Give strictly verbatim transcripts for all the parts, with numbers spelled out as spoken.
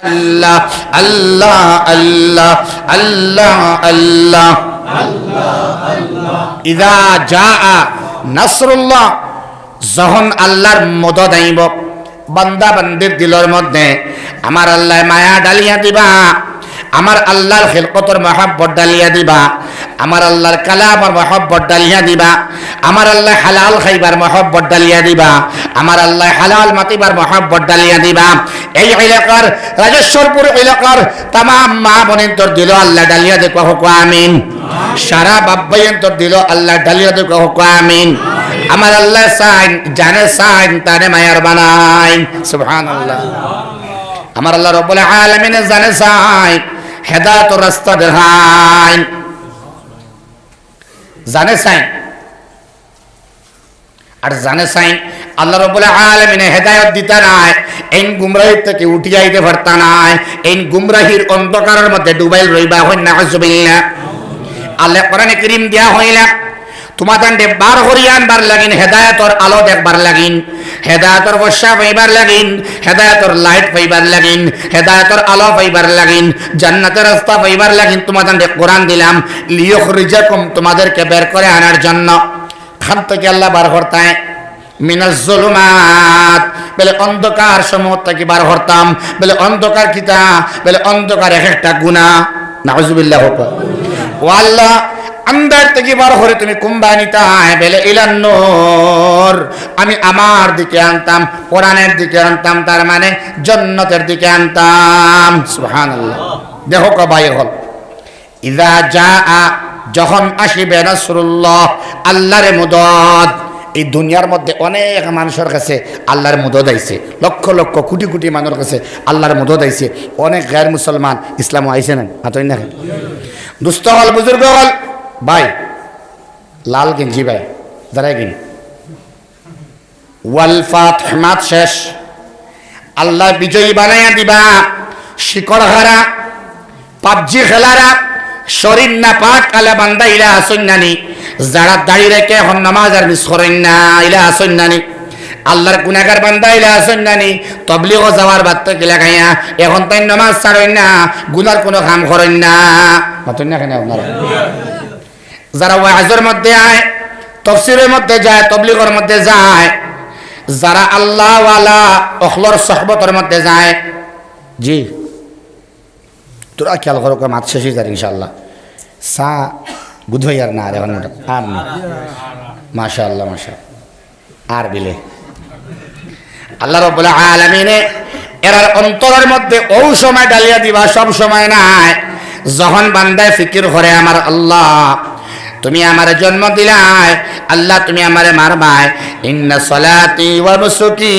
আল্লাহ, আল্লাহ, আল্লাহ, আল্লাহ, আল্লাহ। ইযা জাআ নাসরুল্লাহ, যখন আল্লাহর মদদ আইব, বান্দা বান্দির দিলর মধ্যে আমার আল্লায় মায়া ডালিয়া দিবা, আমার আল্লাহর খিলকতর মহব্বত ডালিয়া দিবা, আমার আল্লাহর কালামর মহব্বত ডালিয়া দিবা, আমার আল্লায় হালাল খাইবার মহব্বত ডালিয়া দিবা, আমার আল্লায় হালাল মাতিবার মহব্বত ডালিয়া দিবা। এই এলাকার রাজেশ্বরপুর এলাকার তামাম মা বোনেন্তর দিলো আল্লাহ ডালিয়া দেউক্কা, কউক্কা আমিন। সারা বাপ ভাইয়েন্তর দিলো আল্লাহ ডালিয়া দেউক্কা, কউক্কা আমিন। আমার আল্লায় চাইন, যানে চাইন, তানে মায়ার বানাইন। সুবহানাল্লাহ। আমার আল্লাহ রব্বুল আলামিনে যানে চাইন, হেদায়েতর রাস্তা দেখাইন। যানে চাইন, আর যানে চাইন, আল্লাহ রব্বুল আলামিনে হেদায়েত দিতা নায়, এইন গুমরাহি থাকি উঠি আইতে পারতা নায়, এইন গুমরাহির অন্ধকারর মধ্যে ডুবাইল রইবা, কইন নাউজুবিল্লাহ। আল্লায় কোরআনে কারীম দিয়া কইলা, তুমাতানরে বার করি আনবার লাগিন, হেদায়েতর আলো দেখবার লাগিন, হেদায়েতর বর্ষা পাইবার লাগিন, হেদায়েতর লাইট পাইবার লাগিন, হেদায়েতর আলো পাইবার লাগিন, জান্নাতের রাস্তা পাইবার লাগিন, তুমাতানরে কোরআন দিলাম, লিয়ুখরিজাকুম, তুমাদেরকে বের করে আনার জন্য। খান থাকি আল্লাহ বার করতায়, মিনাজ জুলুমাত, বেলে অন্ধকার সমূহ থাকি বার করতাম, বেলে অন্ধকার কিতা, বেলে অন্ধকার এক একটা গুনাহ, নাউজুবিল্লাহ কউক্কা। ও আল্লাহ, আন্ধার থাকি বার করি তুমি কুনবায় নিতায়, বেলে ইলান নূর, আমি আমার দিকে আনতাম, কোরআনের দিকে আনতাম, তার মানে জন্নতের দিকে আনতাম। সুবহানাল্লাহ। দেখউক্কা ভাই অকল, ইযা জাআ, যখন আসিবে, নাসরুল্লাহ, আল্লাহর মদদ। এই দুনিয়ার মধ্যে অনেক মানুষর কাছে আল্লাহর মদদ আইছে, লক্ষ লক্ষ কোটি কোটি মানুষর কাছে আল্লাহর মদদ আইছে। অনেক গায়র মুসলমান ইসলামো আইছে না, মাতইন না কেনে? দুস্ত অকল, বুজুর্গ অকল, ভাই, লাল গেঞ্জি ভাই, দাঁড়াই গিন। ওয়াল ফাতহ, মাত শেষ। আল্লাহ বিজয়ী বানাইয়া দিবা। শিকড় হারা, পাবজি খেলারা, শরীর নাপাক আলা বান্দা ইলা আছইন নানি? যারা দাড়ি রাখে এখন নামাজ আর মিস করইন না, ইলা আছইন নানি? আল্লাহর গুনাহগার বান্দা ইলা আছইন নানি? তবলিগো যাওয়ার বাদ থাকি লাগাইয়া এখন তাইন নামাজ ছাড়ইন না, গুনার কুনু কাম করইন না। মাতইন না কেনে আপনারা? যারা ওয়াজর মধ্যে আয়, তফসিরর মধ্যে যায়, তবলিগর মধ্যে যায়, যারা আল্লাহওয়ালা অকলর সহবতর মধ্যে যায়, জি, তোরা খেয়াল করো, মাত শেষ অই যার ইনশাআল্লাহ। চা গুদ অই আর না, আর এখন মোটা আর না। মাশাআল্লাহ, মাশাআল্লাহ। আর বিলে আল্লাহ রাব্বুল আলামিনে এরার অন্তরর মধ্যে অউ সময় ডালিয়া দিবা, সব সময় নায়। যখন বান্দায় ফিকির করে, "আমার আল্লাহ, তুমি আমারে জন্ম দিলায়, আল্লাহ, তুমি আমারে মারবায়। ইন্না সলাতি ওয়া নুসুকি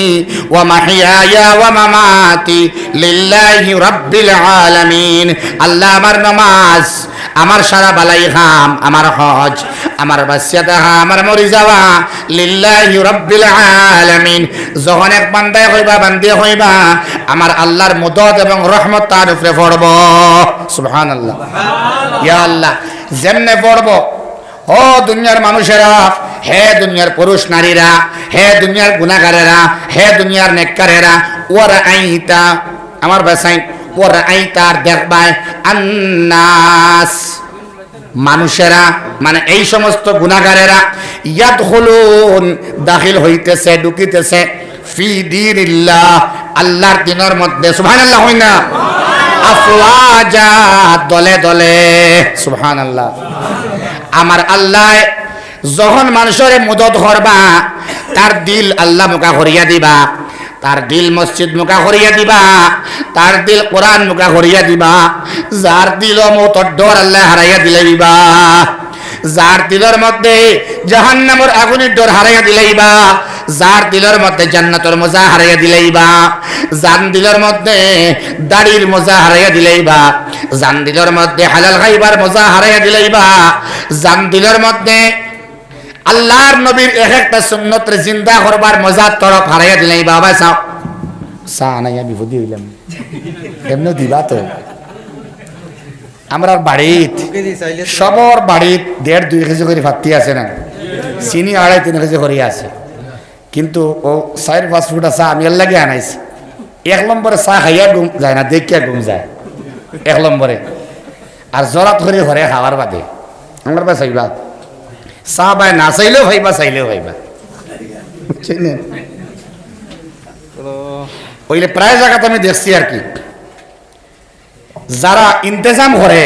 ওয়া মাহইয়ায়া ওয়া মামাতি লিল্লাহি রাব্বিল আলামিন।" আল্লাহ, আমার নামাজ, আমার সারা বালাই কাম, আমার হজ, আমার বাঁচিয়া থাকা, আমার মরি যাওয়া, লিল্লাহি রাব্বিল আলামিন। যখন এক বান্দায় কইবা, বান্দিয়ে কইবা, আমার আল্লাহর মদদ এবং রহমত তার উপরে পড়বো। সুবহানাল্লাহ। ইয়া আল্লাহ, যেমনে পড়বো, ও দুনিয়ার মানুষেরা, হে দুনিয়ার পুরুষ নারীরা, হে দুনিয়ার গুনাহগারেরা, হে দুনিয়ার নেককারেরা, ওয়া রাআইতা, আমার বাসাইন, ওয়া রাআইতা, আর দেখবায়, আন্নাস, মানুষেরা, মানে এই সমস্ত গুনাহগারেরা, ইয়াদখুলুন, দাখিল হইতেছে, ঢুকিতেছে, ফি দীনিল্লাহ, আল্লাহর দ্বীনর মধ্যে, সুবহানাল্লাহ কইন না? আফওয়াজা, দলে দলে, সুবহানাল্লাহ। আমার আল্লাহ যখন মানুষরে মদদ করবা, তার দিল আল্লাহ মুখা করিয়া দিবা, তার দিল মসজিদ মুখা করিয়া দিবা, তার দিল কোরআন মুখা করিয়া দিবা। যার দিলো মউতর ডর আল্লাহ হারাইয়া দিলাইবা, যার দিলর মধ্যে জাহান্নামর আগুনর ডর হারাইয়া দিলাইবা, যার দিলর মধ্যে জান্নাতর মজা হারাইয়া দিলাইবা, যান দিলর মধ্যে দাড়ির মজা হারাইয়া দিলাইবা, যান দিলর মধ্যে হালাল খাইবার মজা হারাইয়া দিলাইবা, যান দিলর মধ্যে আল্লাহর নবীর এক একটা সুন্নতরে জিন্দা করবার মজা, তড়প হারাইয়া দিলাইবা। বাবা, চা, চা আনাইয়া বিপদী অইলাম। এমনে দিবা তো। আমরার বাড়িত, সবর বাড়িত দেড় দুই কেজি করি ফাত্তি আছে না, চিনি আড়াই তিন কেজি করি আছে, কিন্তু অউ চাইর পাঁচ ফুটা চা আমি এর লাগি আনাইছি। এক নম্বরে চা খাইয়া ঘুম যায় না, দেখিয়া ঘুম যায় এক নম্বরে। আর জরাত করি ঘরে খাওয়ার বাদে। আমার বায় চাইবা, চা বায় না চাইলেও পাইবা, চাইলেও পাইবা। বুঝছইন নি? অইলে প্রায় জাগাত আমি দেখছি আর কি, যারা ইন্তেজাম করে,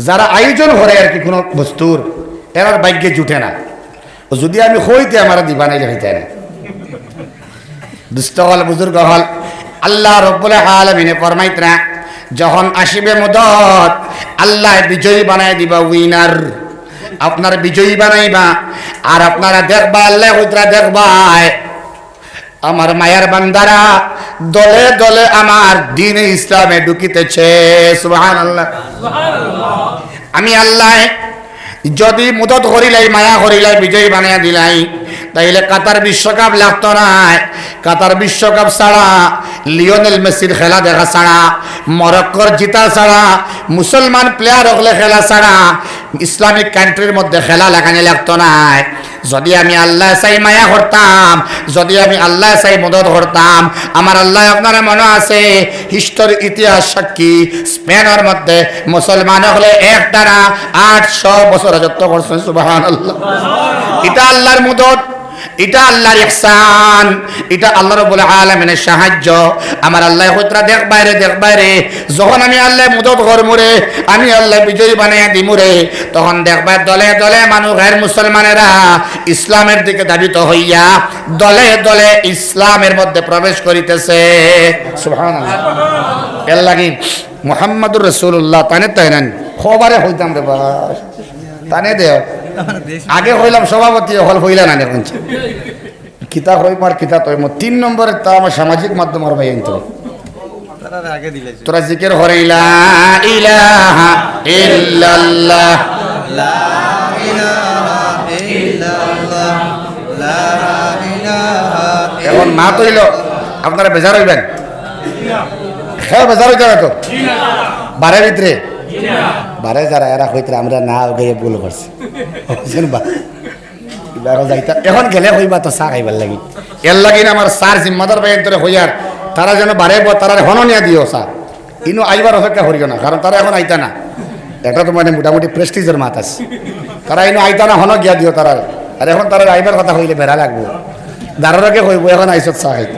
যারা আয়োজন করে আর কি কুনু বস্তুর, এরার ভাগ্যে জুটে না। ও যুদি আমি কইতে আমারে দিবা, নাইলে কইতে না। দুস্ত অকল, বুজুর্গ অকল, আল্লাহ রব্বুল আলামিনে ফরমাইতরা, যখন আসিবে মুদত, আল্লায় বিজয়ী বানাই দিবা, winner। আপনারে বিজয়ী বানাইবা। আর আপনারা দেখবা, আল্লায় কইতরা দেখবায়, আমার মায়ার বান্দারা দলে দলে আমার দ্বীনে ইসলামে ঢুকিতেছে। সুবহানাল্লাহ। আমি আল্লায় যুদি মুদত করিলাই, মায়া করিলাই, বিজয়ী বানাইয়া দিলাই, তাইলে কাতার বিশ্বকাপ লাগতো নায়। কাতার বিশ্বকাপ ছাড়া, লিওনেল মেসির খেলা দেখা ছাড়া, মরক্কোর জিতা ছাড়া, মুসলমান player অকলে খেলা ছাড়া, ইসলামিক countryর মধ্যে খেলা লাগানি লাগতো নায়। যুদি আমি আল্লায় চাই মায়া করতাম, যুদি আমি আল্লায় চাই মদত করতাম, আমার আল্লায়, আপনারা মনো আছে, historyর ইতিহাস সাক্ষী, স্পেনর মধ্যে মুসলমান অকলে একটানা আটশো বছর রাজত্ব করছইন। সুবহানাল্লাহ। ইটা আল্লার মদত, ইটা আল্লার ইহসান, ইটা আল্লাহ রব্বুল আলামিনের সাহায্য। আমার আল্লায় কইতরা দেখবায়রে, দেখবায়রে, যখন আমি আল্লায় মদত করমুরে, আমি আল্লায় বিজয়ী বানাইয়া দিমুরে, তখন দেখবায় দলে দলে মানুষ গাইর মুসলমানেরা ইসলামের দিকে ধাবিত হইয়া দলে দলে ইসলামের মধ্যে প্রবেশ করিতেছে। সুবহানাল্লাহ। এর লাগি মুহাম্মাদুর রাসূলুল্লাহ, তানে তাই নানি? খবরে কইতাম রে বা, তানে দেও। আগে কইলাম সভাপতি অকল, কইলা নানি? কিতা কইমু আর কিতা কইমু? তিন নম্বরে তা আমার সামাজিক মাধ্যমর ভাই আনতো। তারারে আগে দিলাইছে। তোরা জিকির করে, লা ইলাহা ইল্লাল্লাহ। লা ইলাহা ইল্লাল্লাহ। লা ইলাহা এখন মাত অইলো, আপনারা বেজার অইবেন? হ্যাঁ, বেজার অইতা নায় তো? বারে ভিতরে? বারে যারা এরা কইতরা আমরা না গিয়া ভুল করছি। বুঝছেন বা? ইবা এখন যাইতা, এখন গেলে কইবা তো চা খাইবার লাগি। এর লাগি না আমার চার জিম্মাদার ভাই এন্তরে কইয়ার, তারা যেন বারে ব-, তারারে হনো নিয়া দিও চা। ইনো আইবার অপেক্ষা করিও না, কারণ তারা এখন আইতা না। এটা তো মানে মোটামুটি prestigeর মাত আছে। তারা ইনো আইতা না, হনো গিয়া দিও তারারে। আর এখন তারার আইবার কথা কইলে বেড়া লাগবো। দারোয়ানরে কইবো, এখন আইছত চা খাইতে।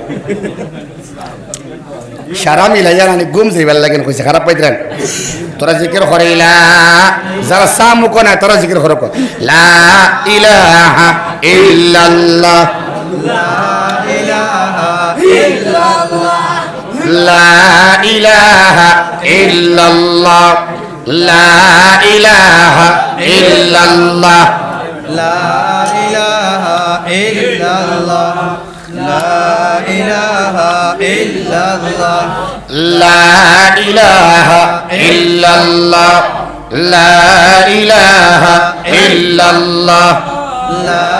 সারা মিলাইয়া নানি ঘুম যাইবার লাগেন কইছে, খারাপ পাইতরা নি? তোরা জিকির করে লা, যারা চা মুখো নাই, তারা জিকির করো। লা ইলাহা ইল্লাল্লাহ। লা ইলাহা ইল্লাল্লাহ। লা ইলাহা ইল্লাল্লাহ। লা ইলাহা ইল্লাল্লাহ। লা ইলাহা ইল্লাল্লাহ। لا إله إلا الله. لا إله إلا الله. لا إله إلا الله. لا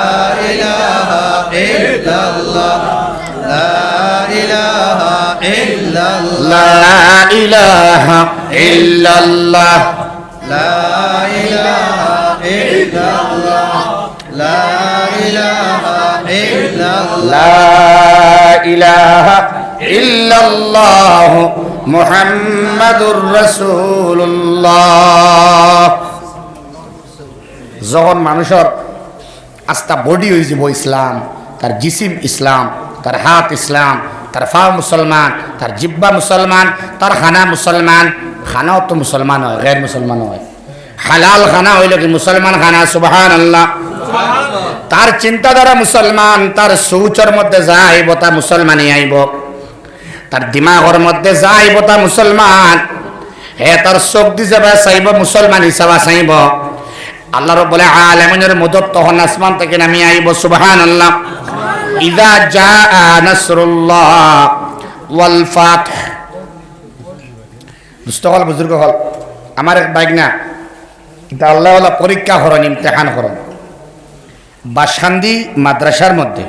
إله إلا الله. لا إله إلا الله. لا إله إلا الله. لا إله إلا الله. لا إله إلا الله. لا إله إلا الله. محمد رسول الله. যখন মানুষর আস্তা body অইযিবো ইসলাম, তার জিসিম ইসলাম, তার হাত ইসলাম, তার পাও মুসলমান, তার জিব্বা মুসলমান, তার খানা মুসলমান, খানাও তো মুসলমান অয়, গের মুসলমান অয়। হালাল খানা অইলো কি মুসলমান খানা? সুবহানাল্লাহ। তার চিন্তাধারা মুসলমান, তার সৌচর মধ্যে যা আইবো তা মুসলমানি আইবো। তার দিমাগর মধ্যে যা আইবো তা মুসলমান। হে তার চোখ দি যেবা চাইবো মুসলমান হিসাবা চাইবো। আল্লাহ রাব্বুল আলামিনের মদত তখন আসমান থাকি নামি আইবো। সুবহানাল্লাহ। ইযা জাআ নাসরুল্লাহ ওয়াল ফাতহ। দোস্ত অকল, বুজুর্গ অকল, আমার এক ভাইগ্না, ইটা আল্লাহ ওয়ালা পরীক্ষা করইন, ইমতেহান করইন। বাসকান্দি মাদ্রাসার মধ্যে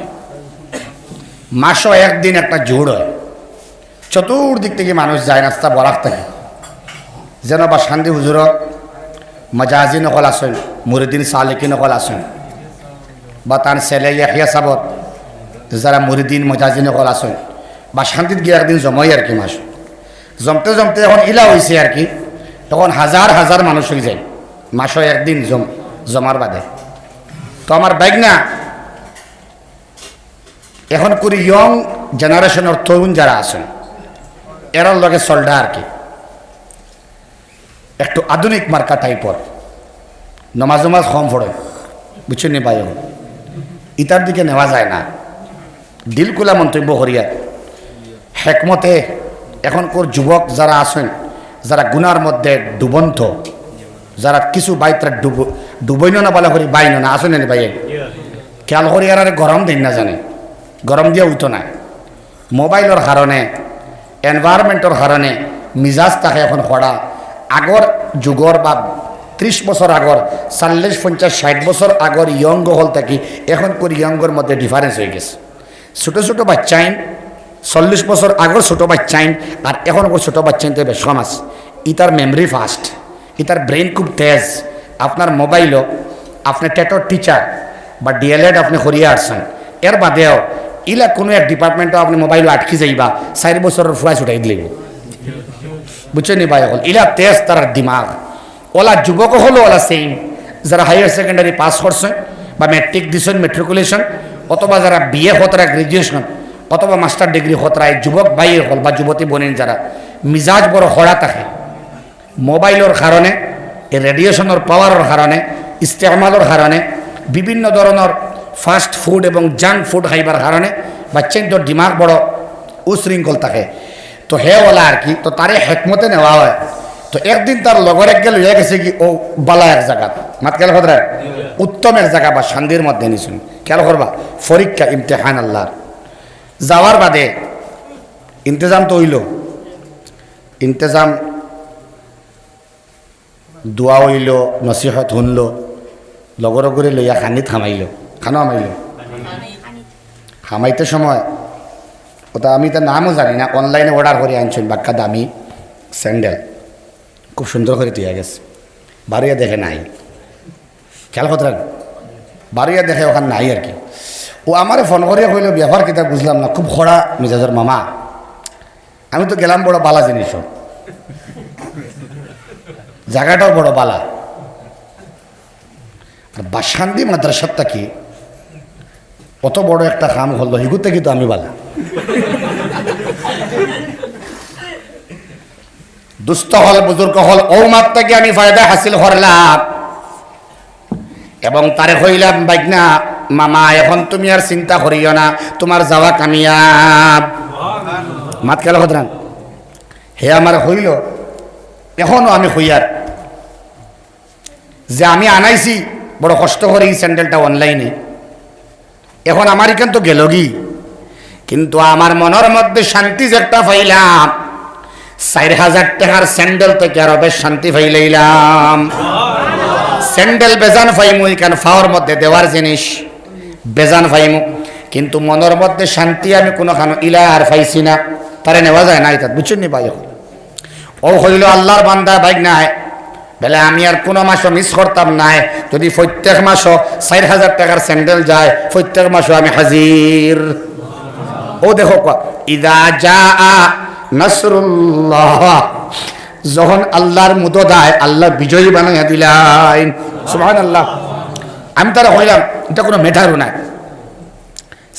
মাসো একদিন একটা জুড় অয়, চতুর্দিক থাকি মানুষ যায়, রাস্তা বরাক থাকি। যেন বাসকান্দি হুজুরর মজাজিন অকল আছইন, মুরিদিন সালিকিন অকল আছইন, বা তান ছেলে ইয়াহিয়া সাবর যারা মুরিদিন মজাজিন অকল আছইন, বাসকান্দিত গিয়া একদিন জমাই আর কি মাস। জমতে জমতে এখন ইলা অইছে আর কি, এখন হাজার হাজার মানুষ অই যায় মাসো একদিন জম-, জমার বাদে। তো আমার ভাইগ্না, এখনকুর young generation-অর তরুণ যারা আছইন, এরার লগে চলরা আর কি। একটু আধুনিক মার্কা type-অর, নমাজ নমাজ কম পড়ে, বুঝছইন নি ভাই? এখন ইতার দিকে নেওয়া যায় না। দিল খুলা মন্তব্য করিয়া হেকমতে এখনকুর যুবক যারা আছইন, যারা গুনার মধ্যে ডুবন্ত, যারা কিছু বাইতরা ডুব-, ডুবইন না, বালা করি বাইন না, আছইন নি ভাই? খেয়াল করি, এরারে গরম দিন না জানে, গরম দিয়া অইতো না। মোবাইলর কারণে, environment-অর কারণে মিজাজ থাকে এখন খরা। আগর যুগর বা ত্রিশ বছর আগর, চল্লিশ, পঞ্চাশ, ষাইট বছর আগর young অকল থাকি এখনকুর young-অর মধ্যে difference অই গেছে। ছোট ছোট বাচ্চাইন, চল্লিশ বছর আগর ছোট বাচ্চাইন আর এখনকুর ছোট বাচ্চাইন তো বেশ কম আছে। ইতার memory fast, ইতার brain খুব তেজ। আপনার মোবাইলও, আপনি টেটর teacher বা ডিএলএড আপনি করিয়া আসছেন, এর বাদেও ইলা কোনো এক department-ও আপনি মোবাইলও আটকি যাইবা, চাইর বছরর ফুয়া ছুটাই দিলিব। বুঝছইন নি ভাই? এখন ইলা তেজ তারার দিমাগ। ওলা যুবক অকলও ওলা same, যারা higher secondary pass করছে বা matric দিছেন, matriculation, অথবা যারা বিএ খতরা, graduation, অথবা master degree খতরা, এই যুবক ভাই অকল বা যুবতী বইন যারা মিজাজ বড় খরা থাকে, মোবাইলর কারণে, এই radiation-অর power-অর কারণে, ইস্তেমালর কারণে, বিভিন্ন ধরনর fast food এবং junk food খাইবার কারণে বাচ্চাইন্তর দিমাগ বড় উশৃঙ্খল থাকে। তো হে ওলা আর কি, তো তারে হেকমতে নেওয়া হয়। তো একদিন তার লগর একগে লইয়া গেছে কি, ও বালা এক জাগাত, মাত খেয়াল কররা, উত্তম এক জাগা বা শান্তির মধ্যে নিছইন। খেয়াল করবা, পরীক্ষা, ইমতেহান আল্লাহর। যাওয়ার বাদে ইন্তেজাম তো অইলো, ইন্তেজাম দোয়া অইলো, নসিহত হুনলো, লগর অগুরে লইয়া খানিত হামাইলো, খানো হামাইলো। হামাইতে সময়, ওটা আমি তার নামও জানি না, online-এ order করি আনছইন বাক্কা দামি স্যান্ডেল, খুব সুন্দর করি থইয়া গেছে। বারইয়া দেখে নাই, খেয়াল কররা, বারইয়া দেখে ওখান নাই আর কি। ও আমারে ফোন করিয়া কইলো, "ব্যাপার কিতা বুঝলাম না, খুব খরা মিজাজর মামা।" আমি তো গেলাম বড় বালা জিনিস, জাগাটাও বড় বালা। আর বাসকান্দি মাদ্রাসার থাকি অত বড় একটা কাম করলো, হিগুতে কিন্তু আমি বালা। দুস্ত অকল, বুজুর্গ অকল, ও মাত থাকি আমি ফায়দা হাসিল করলাম। এবং তারে কইলাম, "ভাইগ্না, মামা, এখন তুমি আর চিন্তা করিও না, তোমার যাওয়া কামিয়াব।" মাত খেয়াল কররা। হে আমারে কইলো, এখনো আমি কইয়ার যে আমি আনাইছি বড় কষ্ট করি এই স্যান্ডেলটা online-এ, এখন আমার ইখান তো গেলোগি, কিন্তু আমার মনর মধ্যে শান্তি যেটা পাইলাম, চাইর হাজার টেকার স্যান্ডেল থাকি আরো বেশ শান্তি পাইলাইলাম। স্যান্ডেল বেজান পাইমু, ইখান পাওর মধ্যে দেওয়ার জিনিস বেজান পাইমু, কিন্তু মনর মধ্যে শান্তি আমি কুনুখানো ইলা আর পাইছি না। তারে নেওয়া যায় না ইতাত, বুঝছইন নি ভাই? এখন ও কইলো, "আল্লাহর বান্দা, ভাইগ্নায়, বেলে আমি আর কুনু মাসও miss করতাম নায়, যদি প্রত্যেক মাসও চাইর হাজার টেকার স্যান্ডেল যায়, প্রত্যেক মাসও আমি হাজির।" ও দেখো, কয়, "ইদা জাআ নাসরুল্লাহ, যখন আল্লাহর মদদ আয়, আল্লাহ বিজয়ী বানাইয়া দিলাইন।" সুবহানাল্লাহ। আমি তারে কইলাম, "ইটা কুনু matter-ও নায়।"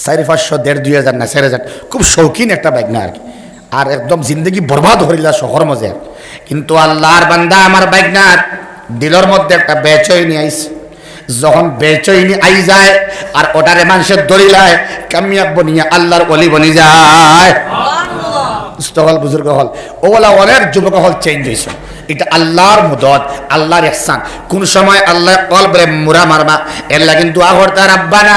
চাইর পাঁচশো, দেড়, দুই হাজার না, চাইর হাজার, খুব শৌখিন একটা ভাইগ্না আর কি। আর একদম জিন্দেগি বরবাদ করিলা শহর মজে। কিন্তু আল্লাহর বান্দা, আমার ভাইগ্নার দিলর মধ্যে একটা বেচইনি আইছে। যখন বেচইনি আই যায় আর ওটারে মানষে ধরিলায়, কামিয়াব বনিয়া আল্লাহর ওলি বনি যায়। দুস্ত অকল, বুজুর্গ অকল, ওলা অনেক যুবক অকল change অইছে। ইটা আল্লাহর মদদ, আল্লাহর ইহসান। কোন সময় আল্লাহ কলবরে মুরা মারবা, এর লাগি দোয়া করতা, "রাব্বানা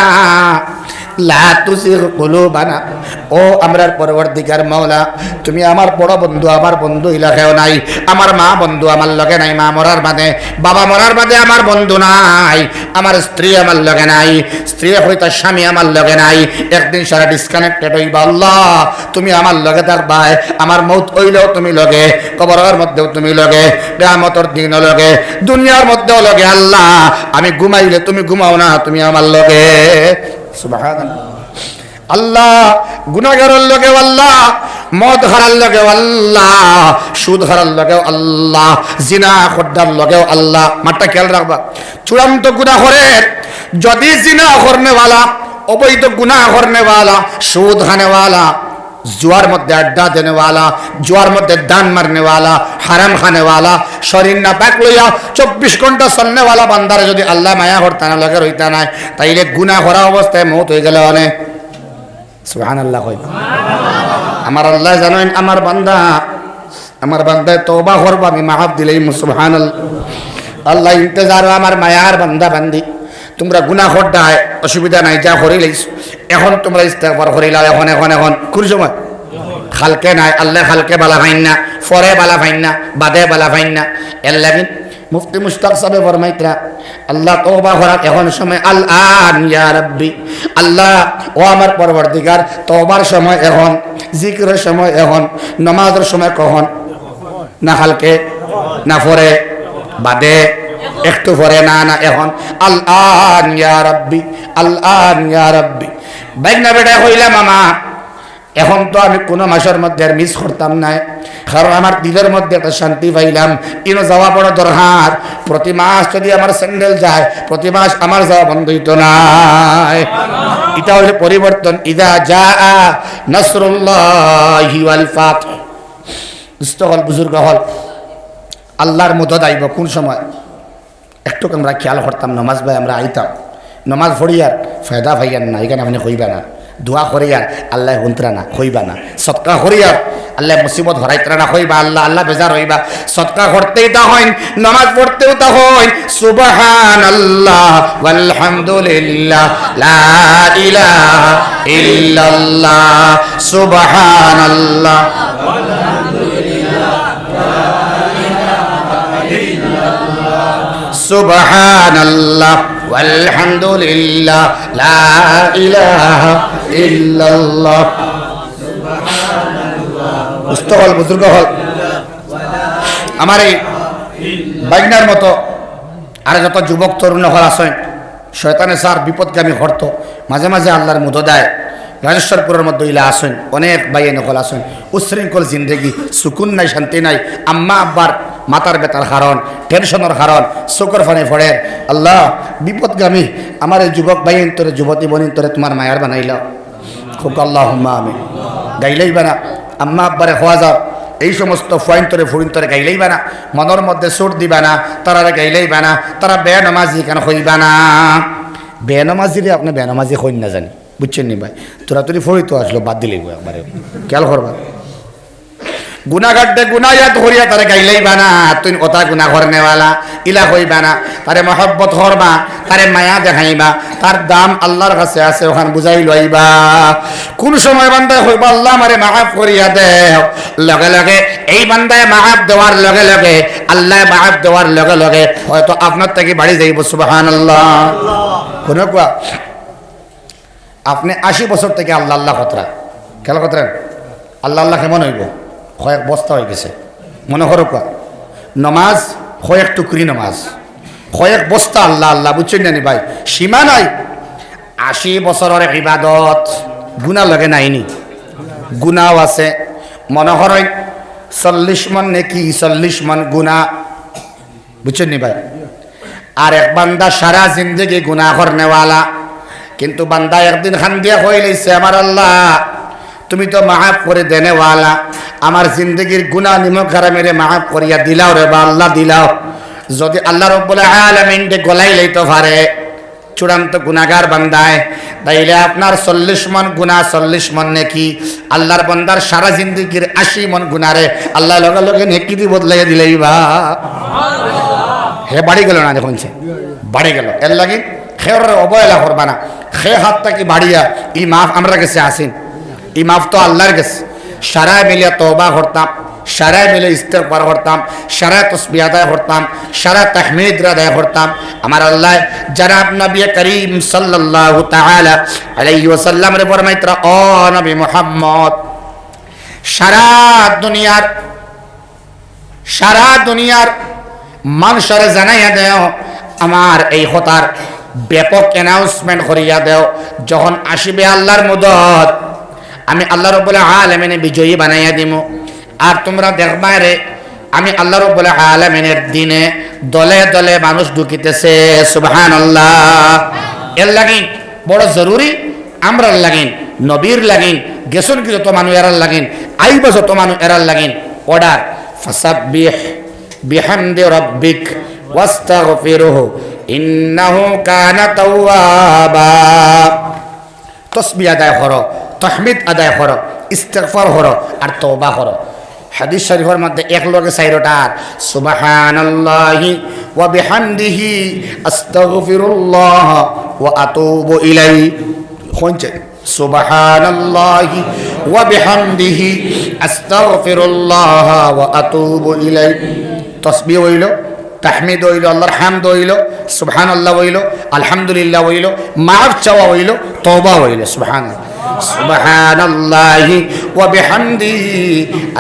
লা তুজিগ কুলুবানা।" ও আমরার পরওয়ারদিগার মাওলা, তুমি আমার বড় বন্ধু, আমার বন্ধু ইলা কেউ নাই, আমার মা বন্ধু আমার লগে নাই, মা মরার বাদে, বাবা মরার বাদে আমার বন্ধু নাই, আমার স্ত্রী আমার লগে নাই, স্ত্রী কইতা স্বামী আমার লগে নাই, একদিন সারা disconnected অইবা। আল্লাহ, তুমি আমার লগে থাকবায়, আমার মউত অইলেও তুমি লগে, কবরর মধ্যেও তুমি লগে, কিয়ামতর দিনও লগে, দুনিয়ার মধ্যেও লগে। আল্লাহ, আমি ঘুমাইলে তুমি ঘুমাও না, তুমি আমার লগে। সুবহানাল্লাহ। আল্লাহ, গুনাগারর লগেও আল্লাহ, মদ খাওয়ার লগেও আল্লাহ, সুদ খাওয়ার লগেও আল্লাহ, জিনা খোরর লগেও আল্লাহ। মাতটা খেয়াল রাখবা। চূড়ান্ত গুনাখোরের, যদি জিনা করনেওয়ালা, অবৈধ গুনা করনেওয়ালা, সুদ খানেওয়ালা, জুয়ার মধ্যে আড্ডা দেনেওয়ালা, জুয়ার মধ্যে দান মারনেওয়ালা, হারাম খানেওয়ালা, শরীর নাপাক লইয়া চব্বিশ ঘন্টা চলনেওয়ালা বান্দারে যদি আল্লায় মায়া করতা না, লগে রইতা নায়, তাইলে গুনা করা অবস্থায় মউত অইগেলে অনে। সুবহানাল্লাহ কই। আমার আল্লায় জানইন, আমার বান্দা, আমার বান্দায় তওবা করবা, আমি মাফ দিলাইমু। সুবহানাল্লাহ। আল্লাহ ইন্তেজারো আমার মায়ার বান্দা বান্দি, তুমরা গুনা কররায়, অসুবিধা নাই, যা করিলাইছো, এখন তুমরা ইস্তেগফার করিলাও, এখন, এখন, এখন। কুন সময়? কালকে নায়, আল্লায় কালকে ভালা পাইন না, পরে ভালা পাইন না, বাদে ভালা পাইন না। এরলাগি মুফতি মুশতাক সাবে ফরমাইতরা, আল্লাহ, তওবা করার এখন সময়। আল আন ইয়া রাব্বি, আল্লাহ, ও আমার পরওয়ারদিগার, তওবার সময় এখন, জিকিরর সময় এখন, নামাজর সময় কখন? না কালকে, না পরে, বাদে, একটু পরে, না, না, এখন। আল আন ইয়া রাব্বি, আল আন ইয়া রাব্বি। বাইগনা বেটায় কইলা, মামা, এখন তো আমি কুনু মাসর মধ্যে আর মিস করতাম নায়, কারণ আমার দিলর মধ্যে একটা শান্তি পাইলাম, ইনো যাওয়া বড় দরকার। প্রতি মাস যদি আমার স্যান্ডেল যায়, প্রতি মাস আমার যাওয়া বন্ধ অইতো নায়। ইটা অইলো পরিবর্তন। ইযা জাআ নাসরুল্লাহি ওয়াল ফাতহ। দোস্ত অকল, বুজুর্গ অকল, আল্লাহর মদদ আইবো কুন সময়? একটু আমরা খেয়াল করতাম, নমাজ বায় আমরা আইতাম, নমাজ পড়িয়ার ফায়দা পাইয়ার না, ইখান আপনে কইবা না। দোয়া করিয়ার আল্লায় হুনতরা না, কইবা না। সদকা করিয়ার আল্লায় মুসিবত হরাইতরা না, কইবা আল্লাহ, আল্লাহ বেজার অইবা। সদকা করতেউ তা কইন, নমাজ পড়তেউ তা কইন, সুবহানাল্লাহ ওয়ালহামদুলিল্লাহ, লা ইলাহা ইল্লাল্লাহ, সুবহানাল্লাহ। সুবহানাল্লাহ ওয়ালহামদুলিল্লাহ, লা ইলাহা ইল্লাল্লাহ। দোস্ত অকল, বুজুর্গ অকল, আমার এই বাইগনার মতো আর যত যুবক তরুণ অকল আছইন, শয়তানে সার বিপদগামী করতো, মাঝে মাঝে আল্লাহর মদদ আয়। রাজেশ্বরপুরর মধ্যে ইলা আছইন, অনেক ভাইয়াইন অকল আছইন, উশৃঙ্খল জিন্দেগি, সুকুন নাই, শান্তি নাই। আম্মা আব্বার মাথার ব্যথার কারণ, টেনশনর কারণ, চউখর পানি পড়ের। আল্লাহ, বিপদগামী আমার এই যুবক ভাইয়াইন্তরে, যুবতী বইনাইন্তরে তুমার মায়ার বানাইলাও। কউক্কা আল্লাহুম্মা আমিন। গাইলাইবা না, আম্মা আব্বারে কওয়া যার, এই সমস্ত ফুয়াইন্তরে ফুড়িন্তরে গাইলাইবা না, মনর মধ্যে চোট দিবা না, তারারে গাইলাইবা না, তারা বেনমাজি ইখান কইবা না। বেনমাজিরে আপনে বেনমাজি কইন না জানি, বুঝছইন নি ভাই? তোরা তোরি ফড়ি তো আসলো, বাদ দিলাইবো একবারে। খেয়াল করবা। গুনাগাররে গুনা ইয়াদ করিয়া তারে গাইলাইবা না, তুইন অতা গুনা করনেওয়ালা, ইলা কইবা না। তারে মহব্বত করবা, তারে মায়া দেখাইবা, তার দাম আল্লাহর কাছে আছে, অখান বুঝাই লইবা। কুন সময় বান্দায় কইবা, "আল্লাহ, আমারে মাফ করিয়া দেও", লগে লগে এই বান্দায় মাফ দেওয়ার লগে লগে, আল্লায় মাফ দেওয়ার লগে লগে হয়তো আপনার থাকি বাড়ি যাইবো। সুবহানাল্লাহ। কুনু কুয়া আপনে আশি বছর থাকি আল্লাহ আল্লাহ করতরা, খেয়াল করতরা, আল্লাহ আল্লাহ কেমন অইবো? কয়েক বস্তা অইগেছে। মনো করউক্কা, নমাজ, কয়েক টুকরি নমাজ, কয়েক বস্তা আল্লাহ আল্লাহ, বুঝছইন না নি ভাই? সীমা নাই। আশি বছরর ইবাদত, গুনা লগে নাইনি? গুনাও আছে। মনো করইন, চল্লিশ মন নেকি, চল্লিশ মন গুনা। বুঝছইন নি ভাই? আর এক বান্দা সারা জিন্দেগি গুনা করনেওয়ালা, কিন্তু বান্দা একদিন কান্দিয়া কইলাইছে, "আমার আল্লাহ, তুমি তো মাফ করি দেনেওয়ালা, আমার জিন্দেগির গুনা নিমক হারামিরে মাফ করিয়া দিলাও রে বা আল্লাহ, দিলাও।" যদি আল্লাহ রব্বুল আলামিনরে গলাইলাইতো পারে, চূড়ান্ত গুনাগার বান্দায়, তাইলে আপনার চল্লিশ মন গুনা, চল্লিশ মন নেকি, আল্লাহর বান্দার সারা জিন্দেগির আশি মন গুনারে আল্লায় লগে লগে নেকি দি বদলাইয়া দিলাইবা। হে বাড়ি গেলো না, দেখইন সে বাড়ি গেলো। এরলাগি কেউরে অবহেলা করবা না। কে কার থাকি বাড়িয়া, ই মাফ আমরার গেছে আছেনি? ই মাফ তো আল্লাহর গেছে। সারায় মিলিয়া তওবা করতাম, সারায় মিলিয়া ইস্তেগফার করতাম, সারায় তসবিহ আদায় করতাম, সারায় তাহমিদ আদায় করতাম। আমার আল্লায় জনাব নবী করিম সাল্লাল্লাহু তাআলা আলাইহি ওয়াসাল্লামরে ফরমাইতরা, "ও নবী মুহাম্মদ, সারা দুনিয়ার, সারা দুনিয়ার মানষরে জানাইয়া দেও আমার এই কথার ব্যাপক অ্যানাউন্সমেন্ট করিয়া দেও, যখন আসিবে আল্লাহর মদত, আমি আল্লাহ রাব্বুল আলামিনে বিজয়ী বানাইয়া দিমু। আর তুমরা দেখবায় রে, আমি আল্লাহ রাব্বুল আলামিনের দিনে দলে দলে মানুষ ঢুকিতেছে। সুবহানাল্লাহ। এর লাগি বড় জরুরি, আমরার লাগিন, নবীর লাগিন, গেছইন গি যত মানুষ এরার লাগিন, আইবা যত মানুষ এরার লাগিন, অর্ডার, ফাসাব্বিহ বিহামদি রাব্বিক ওয়াস্তাগফিরহু ইন্নাহু কানা তাওয়াবা। তসবিহ আদায় করো, তাহমিদ আদায় করো, ইস্তেগফার করো, আর তওবা করো। হাদিস শরীফর মধ্যে এক লগে চাইরোটা আর, সুবহানাল্লাহি ওয়া বিহামদিহি, আস্তাগফিরুল্লাহ ওয়া আতুবু ইলাইহি। কইছে, সুবহানাল্লাহি ওয়া বিহামদিহি, আস্তাগফিরুল্লাহ ওয়া আতুবু ইলাইহি। তসবিহ অইলো, তাহমিদ অইলো, আল্লাহর হামদ অইলো, সুবহানাল্লাহ অইলো, আলহামদুলিল্লাহ অইলো, মাফ চাওয়া অইলো, তওবা অইলো। সুবহানাল্লাহ। সুবহানাল্লাহি ওয়া বিহামদিহি,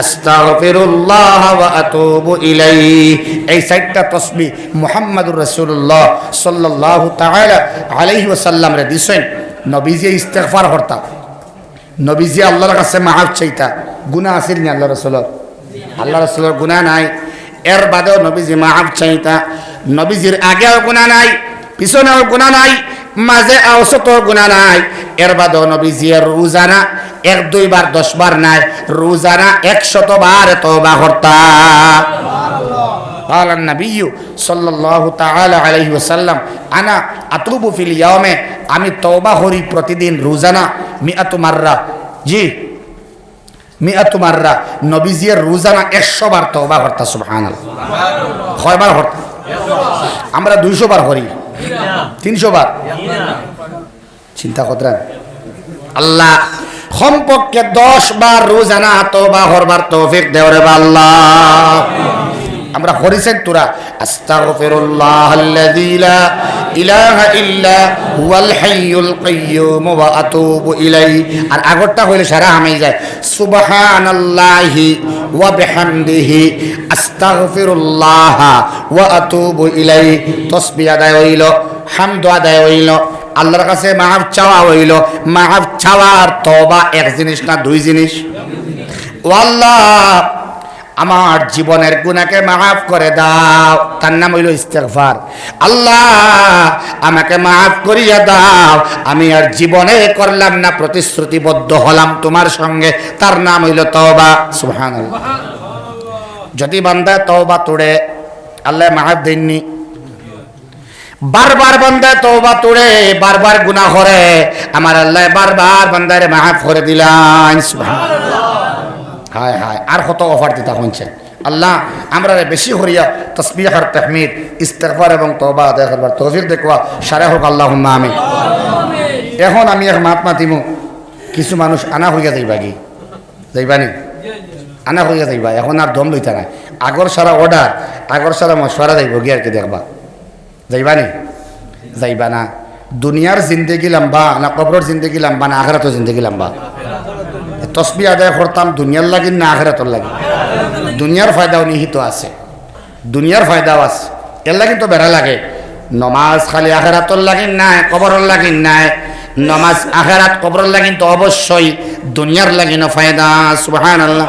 আস্তাগফিরুল্লাহ ওয়া আতুবু ইলাইহি। এই চাইরটা তসবিহ মুহাম্মাদুর রাসূলুল্লাহ সাল্লাল্লাহু তাআলা আলাইহি ওয়াসাল্লামরে দিছইন। নবীজিয়ে ইস্তেগফার করতা। নবীজিয়ে আল্লাহর কাছে মাফ চাইতা। গুনাহ আছিল নি আল্লাহর রাসূলর? আল্লাহর রাসূলর গুনাহ নাই। এর বাদেও নবীজিয়ে মাফ চাইতা। নবীজির আগেও গুনাহ নাই, পিছনেও গুনাহ নাই, মাঝে আওসতো গুনাহ নাই। এর বাদেও নবীজিয়ে রোজানা এক দুইবার, দশ বার নায়, রোজানা একশত বার তওবা করতা। قال النبي صلى الله تعالى عليه وسلم, أنا أتوب في اليوم, আমি তওবা করি প্রতিদিন রোজানা, مائة مرة, জি, مائة مرة। নবীজিয়ে রোজানা একশো বার তওবা করতা। সুবহানাল্লাহ। কয়বার করতা? আমরা দুইশো বার করি, তিনশো বার। চিন্তা কররা, আল্লাহ কমপক্ষে দশ বার রোজানা তওবা করবার তৌফিক দেও রে বা আল্লাহ। আমরা করিছেন তোরা, আস্তাগফিরুল্লাহাল্লাযী লা ইলাহা ইল্লা হুয়াল হাইয়ুল কাইয়্যুম ওয়া আতুবু ইলাইহি। আর আগরটা কইলে সারা হামাই যায়, সুবহানাল্লাহি ওয়া বিহামদিহি, আস্তাগফিরুল্লাহা ওয়া আতুবু ইলাইহি। তসবিহ আদায় অইলো, হামদ আদায় অইলো, আল্লাহর কাছে মাফ চাওয়া অইলো। মাফ চাওয়া আর তওবা এক জিনিস না দুই জিনিস? ও আল্লাহ, আমার জীবনের গুনাহকে মাফ করে দাও, তার নাম অইলো ইস্তেগফার। আল্লাহ, আমাকে মাফ করিয়া দাও, আমি আর জীবনে করলাম না, প্রতিশ্রুতিবদ্ধ হলাম তোমার সঙ্গে, তার নাম অইলো তওবা। সুবহানাল্লাহ। যদি বান্দায় তওবা তুড়ে, আল্লায় মাফ দেইন নি? বারবার বান্দায় তওবা তুড়ে, বারবার গুনাহ করে, আমার আল্লায় বারবার বান্দারে মাফ করে দিলাইন। সুবহানাল্লাহ। হায় হায়, আর কত অফার দিতা কইছে। আল্লাহ, আমরারে বেশি করিয়া তসবিহ আর তাহমিদ, ইস্তেগফার এবং তওবা আদায় করবার তৌফিক দেউক্কা। সারে কউক্কা আল্লাহুম্মা আমিন। এখন আমি এক মাত মাতিমু, কিছু মানুষ আনা কইয়া যাইবা গি? যাইবা নি? আনা কইয়া যাইবা, এখন আর দম লইতা নায়। আগর সারা অর্ডার, আগর সারা মশওয়ারা যাইবো গি আর কি, দেখবা। যাইবা নি? যাইবা না। দুনিয়ার জিন্দেগি লম্বা না কবরর জিন্দেগি লম্বা না আখেরাতর জিন্দেগি লম্বা? তসবিহ আদায় করতাম দুনিয়ার লাগি না আখেরাতর লাগি? দুনিয়ার ফায়দাও নিহিত আছে, দুনিয়ার ফায়দাও আছে। এর লাগি তো বেড়া লাগে। নমাজ খালি আখেরাতর লাগি নায়, কবরর লাগি নায়। নমাজ আখেরাত কবরর লাগি তো অবশ্যই, দুনিয়ার লাগি না ফায়দা। সুবহানাল্লাহ।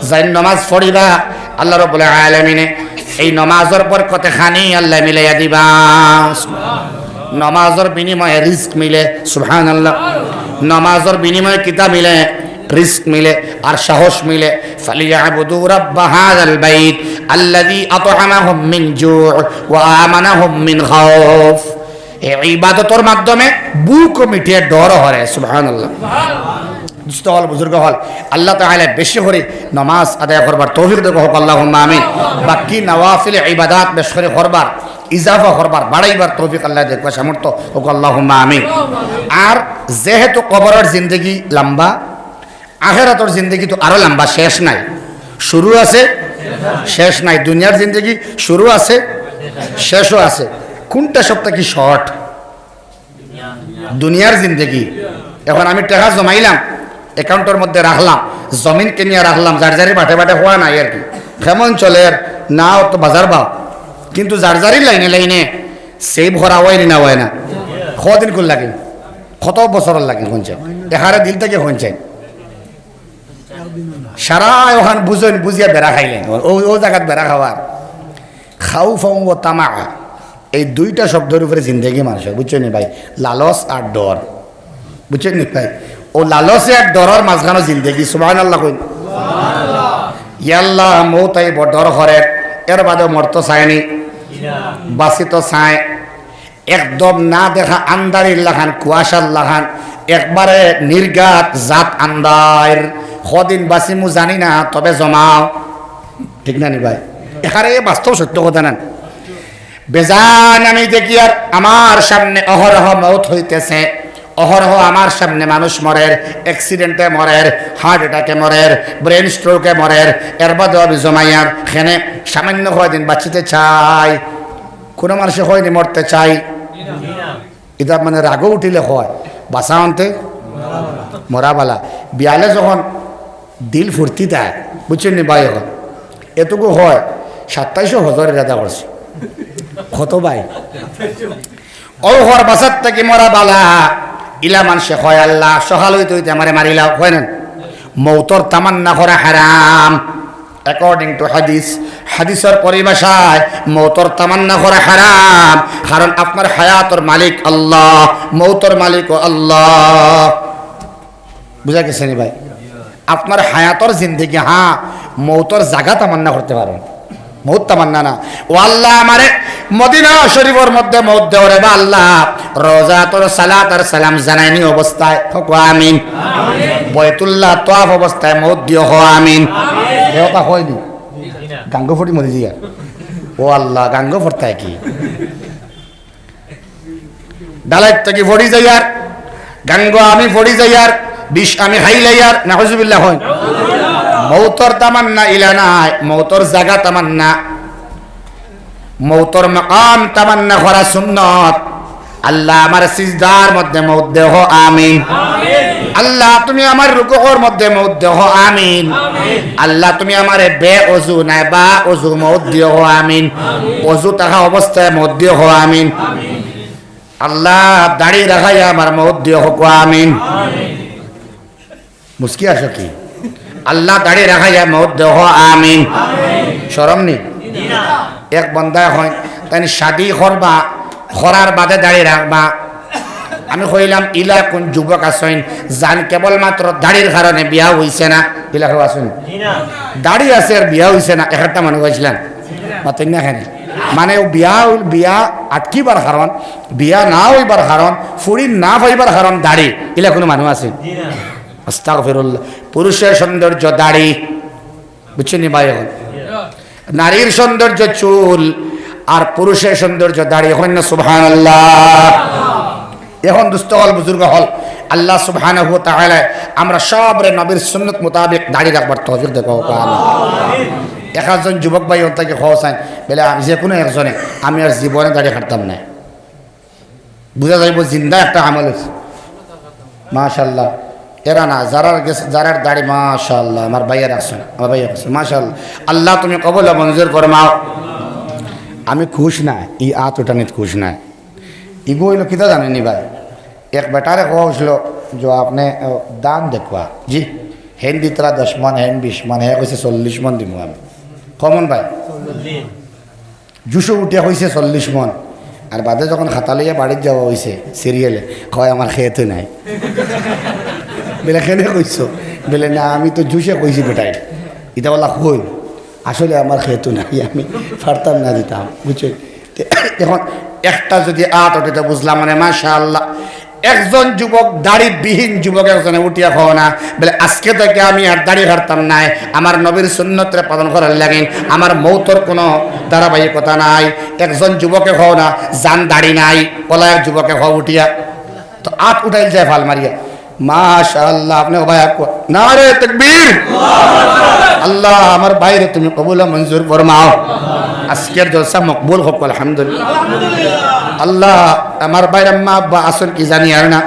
যাইন নমাজ পড়িবা, আল্লাহ রাব্বুল আলামিনে এই নমাজর বরকতে খানি আল্লায় মিলাইয়া দিবা। নমাজর বিনিময়ে রিজক মিলে, সুবহানাল্লাহ। নমাজর বিনিময়ে কিতা মিলে? রিজক মিলে আর সাহস মিলে। ফালিয়াবুদু রাব্বা হাযাল বাইত আল্লাযী আতআমাহুম মিন জু' ওয়া আমানাহুম মিন খাউফ। এই ইবাদতর মাধ্যমে ভুকও মিটে, ডরও হরে। সুবহানাল্লাহ। দোস্ত অকল, বুজুর্গ অকল, আল্লাহ তাআলায় বেশি করি নমাজ আদায় করবার তৌফিক দেউক্কা, কউক্কা আল্লাহুম্মা আমিন। বাকি নওয়াফিল ইবাদাত বেশ করি করবার, ইজাফা করবার, বাড়াইবার তৌফিক আল্লায় দেউক্কা, সামর্থ্য, কউক্কা আল্লাহুম্মা আমিন। আর যেহেতু কবরর জিন্দেগি লম্বা, আখেরাতর জিন্দেগি তো আরো লম্বা, শেষ নাই, শুরু আছে, শেষ নাই। দুনিয়ার জিন্দেগি শুরু আছে, শেষও আছে। কোনটা সব থাকি শর্ট? দুনিয়ার জিন্দেগি। এখন আমি টেকা জমাইলাম, অ্যাকাউন্টর মধ্যে রাখলাম, জমিন কিনিয়া রাখলাম, যার যারি বাটে বাটে হওয়া নাই আর কি। কেমন চলের? না অত বাজার ভাও, কিন্তু যার যারি লাইনে লাইনে সেভ করা অয়নি না অয় না? কদিন কুন লাগে? কত বছর লাগে কইনচাইন? এখারে দিল থাকি কইনচাইন। সারা অখান বুঝইন, বুঝিয়া বেড়া খাইলেন। ও, ও জাগাত বেড়া খাওয়ার। খাউফাও ওয়া তামা। এই দুইটা শব্দর উপরে জিন্দেগি মানষর, বুঝছইন নি ভাই? লালচ আর ডর। বুঝছইন নি ভাই? অউ লালচে আর ডরর মাঝখানো জিন্দেগি। সুবহানাল্লাহ কইন। ইয়াল্লাহ, মউত আইবো ডর করের, এর বাদে মরতো চায় নি, বাঁচিতো চায়। একদম না দেখা আন্দারির লাখান, কুয়াশার লাখান, একবারে নির্ঘাত জাত আন্দার। কদিন বাঁচিমু জানি না, তবে জমাও। ঠিক না নি ভাই? এখানে বাস্তব সত্য কথা না। বেজান আমি দেখিয়ার আমার সামনে অহরহ মউত হইতেছে, অহরহ আমার সামনে মানুষ মরের, অ্যাক্সিডেন্টে মরের, হার্ট অ্যাটাকে মরের, ব্রেন স্ট্রোকে মরের, এর বাদেও আমি জমাইয়ার খেনে সামান্য কয়দিন বাঁচিতে চাই। কুনু মানষে কয়নি মরতে চাই। ইতা মানে রাগও উঠিলে কয়, বাঁচা আনতে মরা বালা। বিয়ালে যখন দিল ফুর্তি দেয়, বুঝছইন নি ভাই? এখন এটুকু কয়, সাতাইশো হজর ইরাদা করছি। কত ভাই? অউ কর বাঁচার থাকি মরা বালা। ইলা মানষে কয়, "আল্লাহ, সকাল অইতে অইতে আমারে মারিলাও", কয় না? মউতর তামান্না করা হারাম। According to হাদিস, হাদিসর পরিভাষায় মউতর তামান্না করা হারাম, কারণ আপনার হায়াতর মালিক আল্লাহ, মউতর মালিকও আল্লাহ। বুঝা গেছে নি ভাই? আপনার হায়াতর জিন্দেগি, হ্যাঁ, মউতর জাগা তামান্না করতে পারইন, মউত তামান্না না। "ও আল্লাহ, আমারে মদিনা শরীফর মধ্যে মউত দেও রে বা আল্লাহ, রওজাতুর সালাত আর সালাম জানাইনি অবস্থায়", কও আমিন। বয়তুল্লাহ তওয়াফ অবস্থায় মউত দিও, কও আমিন। এ কথা কয়নি? গাঙ্গো ফটি মরি জিয়া। ও আল্লাহ, গাঙ্গো ফটতায় কি? ডালাইত থাকি ফড়ি যাইয়ার, গাঙ্গো আমি ফড়ি যাইয়ার, বিষ আমি খাইলাইয়ার, নাউজুবিল্লাহ কইন। মউতর তামান্না ইলা নায়, মউতর জাগা তামান্না, মউতর মাকাম তামান্না করা সুন্নত। আল্লাহ, আমার সিজদার মধ্যে মউত দেও, আমিন। আল্লাহ, তুমি আমার রুকুর মধ্যে মউত দেও, আমিন। আল্লাহ, তুমি আমারে বে অজু নাইবা অজু মউত দিও, আমিন। অজু থাকা অবস্থায় মউত দিও, আমিন। আল্লাহ, দাড়ি রাখাইয়া আমার মউত দিও, কও আমিন। মুস্কি আছো কি? আল্লাহ, দাড়ি রাখাইয়া মউত দেও, আমিন। শরম নি? এক বন্দায় কইন, তাইন শাদি করবা, করার বাদে দাড়ি রাখবা। আমি কইলাম, ইলা কুন যুবক আছইন, যান কেবলমাত্র দাড়ির কারণে বিয়া অইছে না, ইলা কেউ আছইন? দাড়ি আছে আর বিয়া অইছে না, একটা মানুষ আছলা? মাতইন না কেনে? মানে অউ বিয়া অইল, বিয়া আটকিবার কারণ, বিয়া না অইবার কারণ, ফুড়ি না পাইবার কারণ দাড়ি, ইলা কুনু মানুষ আছে? আস্তাগফিরুল্লাহ। পুরুষের সৌন্দর্য দাড়ি, বুঝছইন নি ভাই? এখন নারীর সৌন্দর্য চুল, আর পুরুষের সৌন্দর্য দাড়ি। এখন না সুবহানাল্লাহ। এখন দুস্ত অকল, বুজুর্গ অকল, আল্লাহ সুবহানাহু ওয়া তাআলা আমরা সবরে নবীর সুন্নত মোতাবেক দাড়ি রাখবার তৌফিক দেউক্কা, কও আমিন। এক আধজন যুবক ভাই অন থাকি কও চাইন, বলে, "আমি যে কুনু একজনে, আমি আর জীবনে দাড়ি কাটতাম না।" বুঝা যাইবো জিন্দা একটা আমল অইছে। মাশাআল্লাহ। এরা না, যারার গেছে, যারার দাড়ি, মাশাআল্লাহ, আমার ভাইয়া রাখছইন, আমার ভাইয়া রাখছইন, মাশাআল্লাহ। আল্লাহ, তুমি কবুল ও মঞ্জুর ফরমাও। আমি খুশ নায়, ই আত উঠানিত খুশ নায়। ইগু অইলো কিতা জানইন নি ভাই? এক বেটারে কওয়া অইছিল যে, "আপনে, আহ, ধান দেখবা।" জি। হেন দিতরা দশ মন, হেন বিশ মন, হে কইছে, "চল্লিশ মন দিমু আমি।" কমন ভাই? জুশো উঠিয়া কইছে চল্লিশ মন। আর বাদে যখন খাতা লইয়া বাড়িত যাওয়া অইছে, সিরিয়ালে, কয়, "আমার খেতো নাই।" বলে, "কেনে কইছো?" বলে, "না, আমি তো জুশে কইছি বেটায়।" ইতা বলা কই? আসলে আমার খেতো নাই, আমি পারতাম না দিতাম, বুঝছো? তে এখন একটা যদি আত উঠে তো বুঝলাম, মানে, মাশাআল্লাহ। একজন যুবক, দাড়িবিহীন যুবক একজনে উঠিয়া কও না, বলে, "আজকে থাকি আমি আর দাড়ি কাটতাম নায়, আমার নবীর সুন্নতরে পালন করার লাগিন, আমার মউতর কুনু ধারাবাহিকতা নাই।" একজন যুবকে কও না, "যান দাড়ি নাই।" অলা এক যুবকে কও উঠিয়া, তো আত উঠাইল যায় ফাল মারিয়া। মাশাআল্লাহ, আপনে ও ভাই আকবার। নারে তাকবীর। আল্লাহ, আমার ভাইরে তুমি কবুল ও মঞ্জুর ফরমাও। আজকের জলসা মকবুল হোক, আলহামদুলিল্লাহ। আল্লাহ, আমার ভাইর আম্মা আব্বা আছইন কি জানি আর না।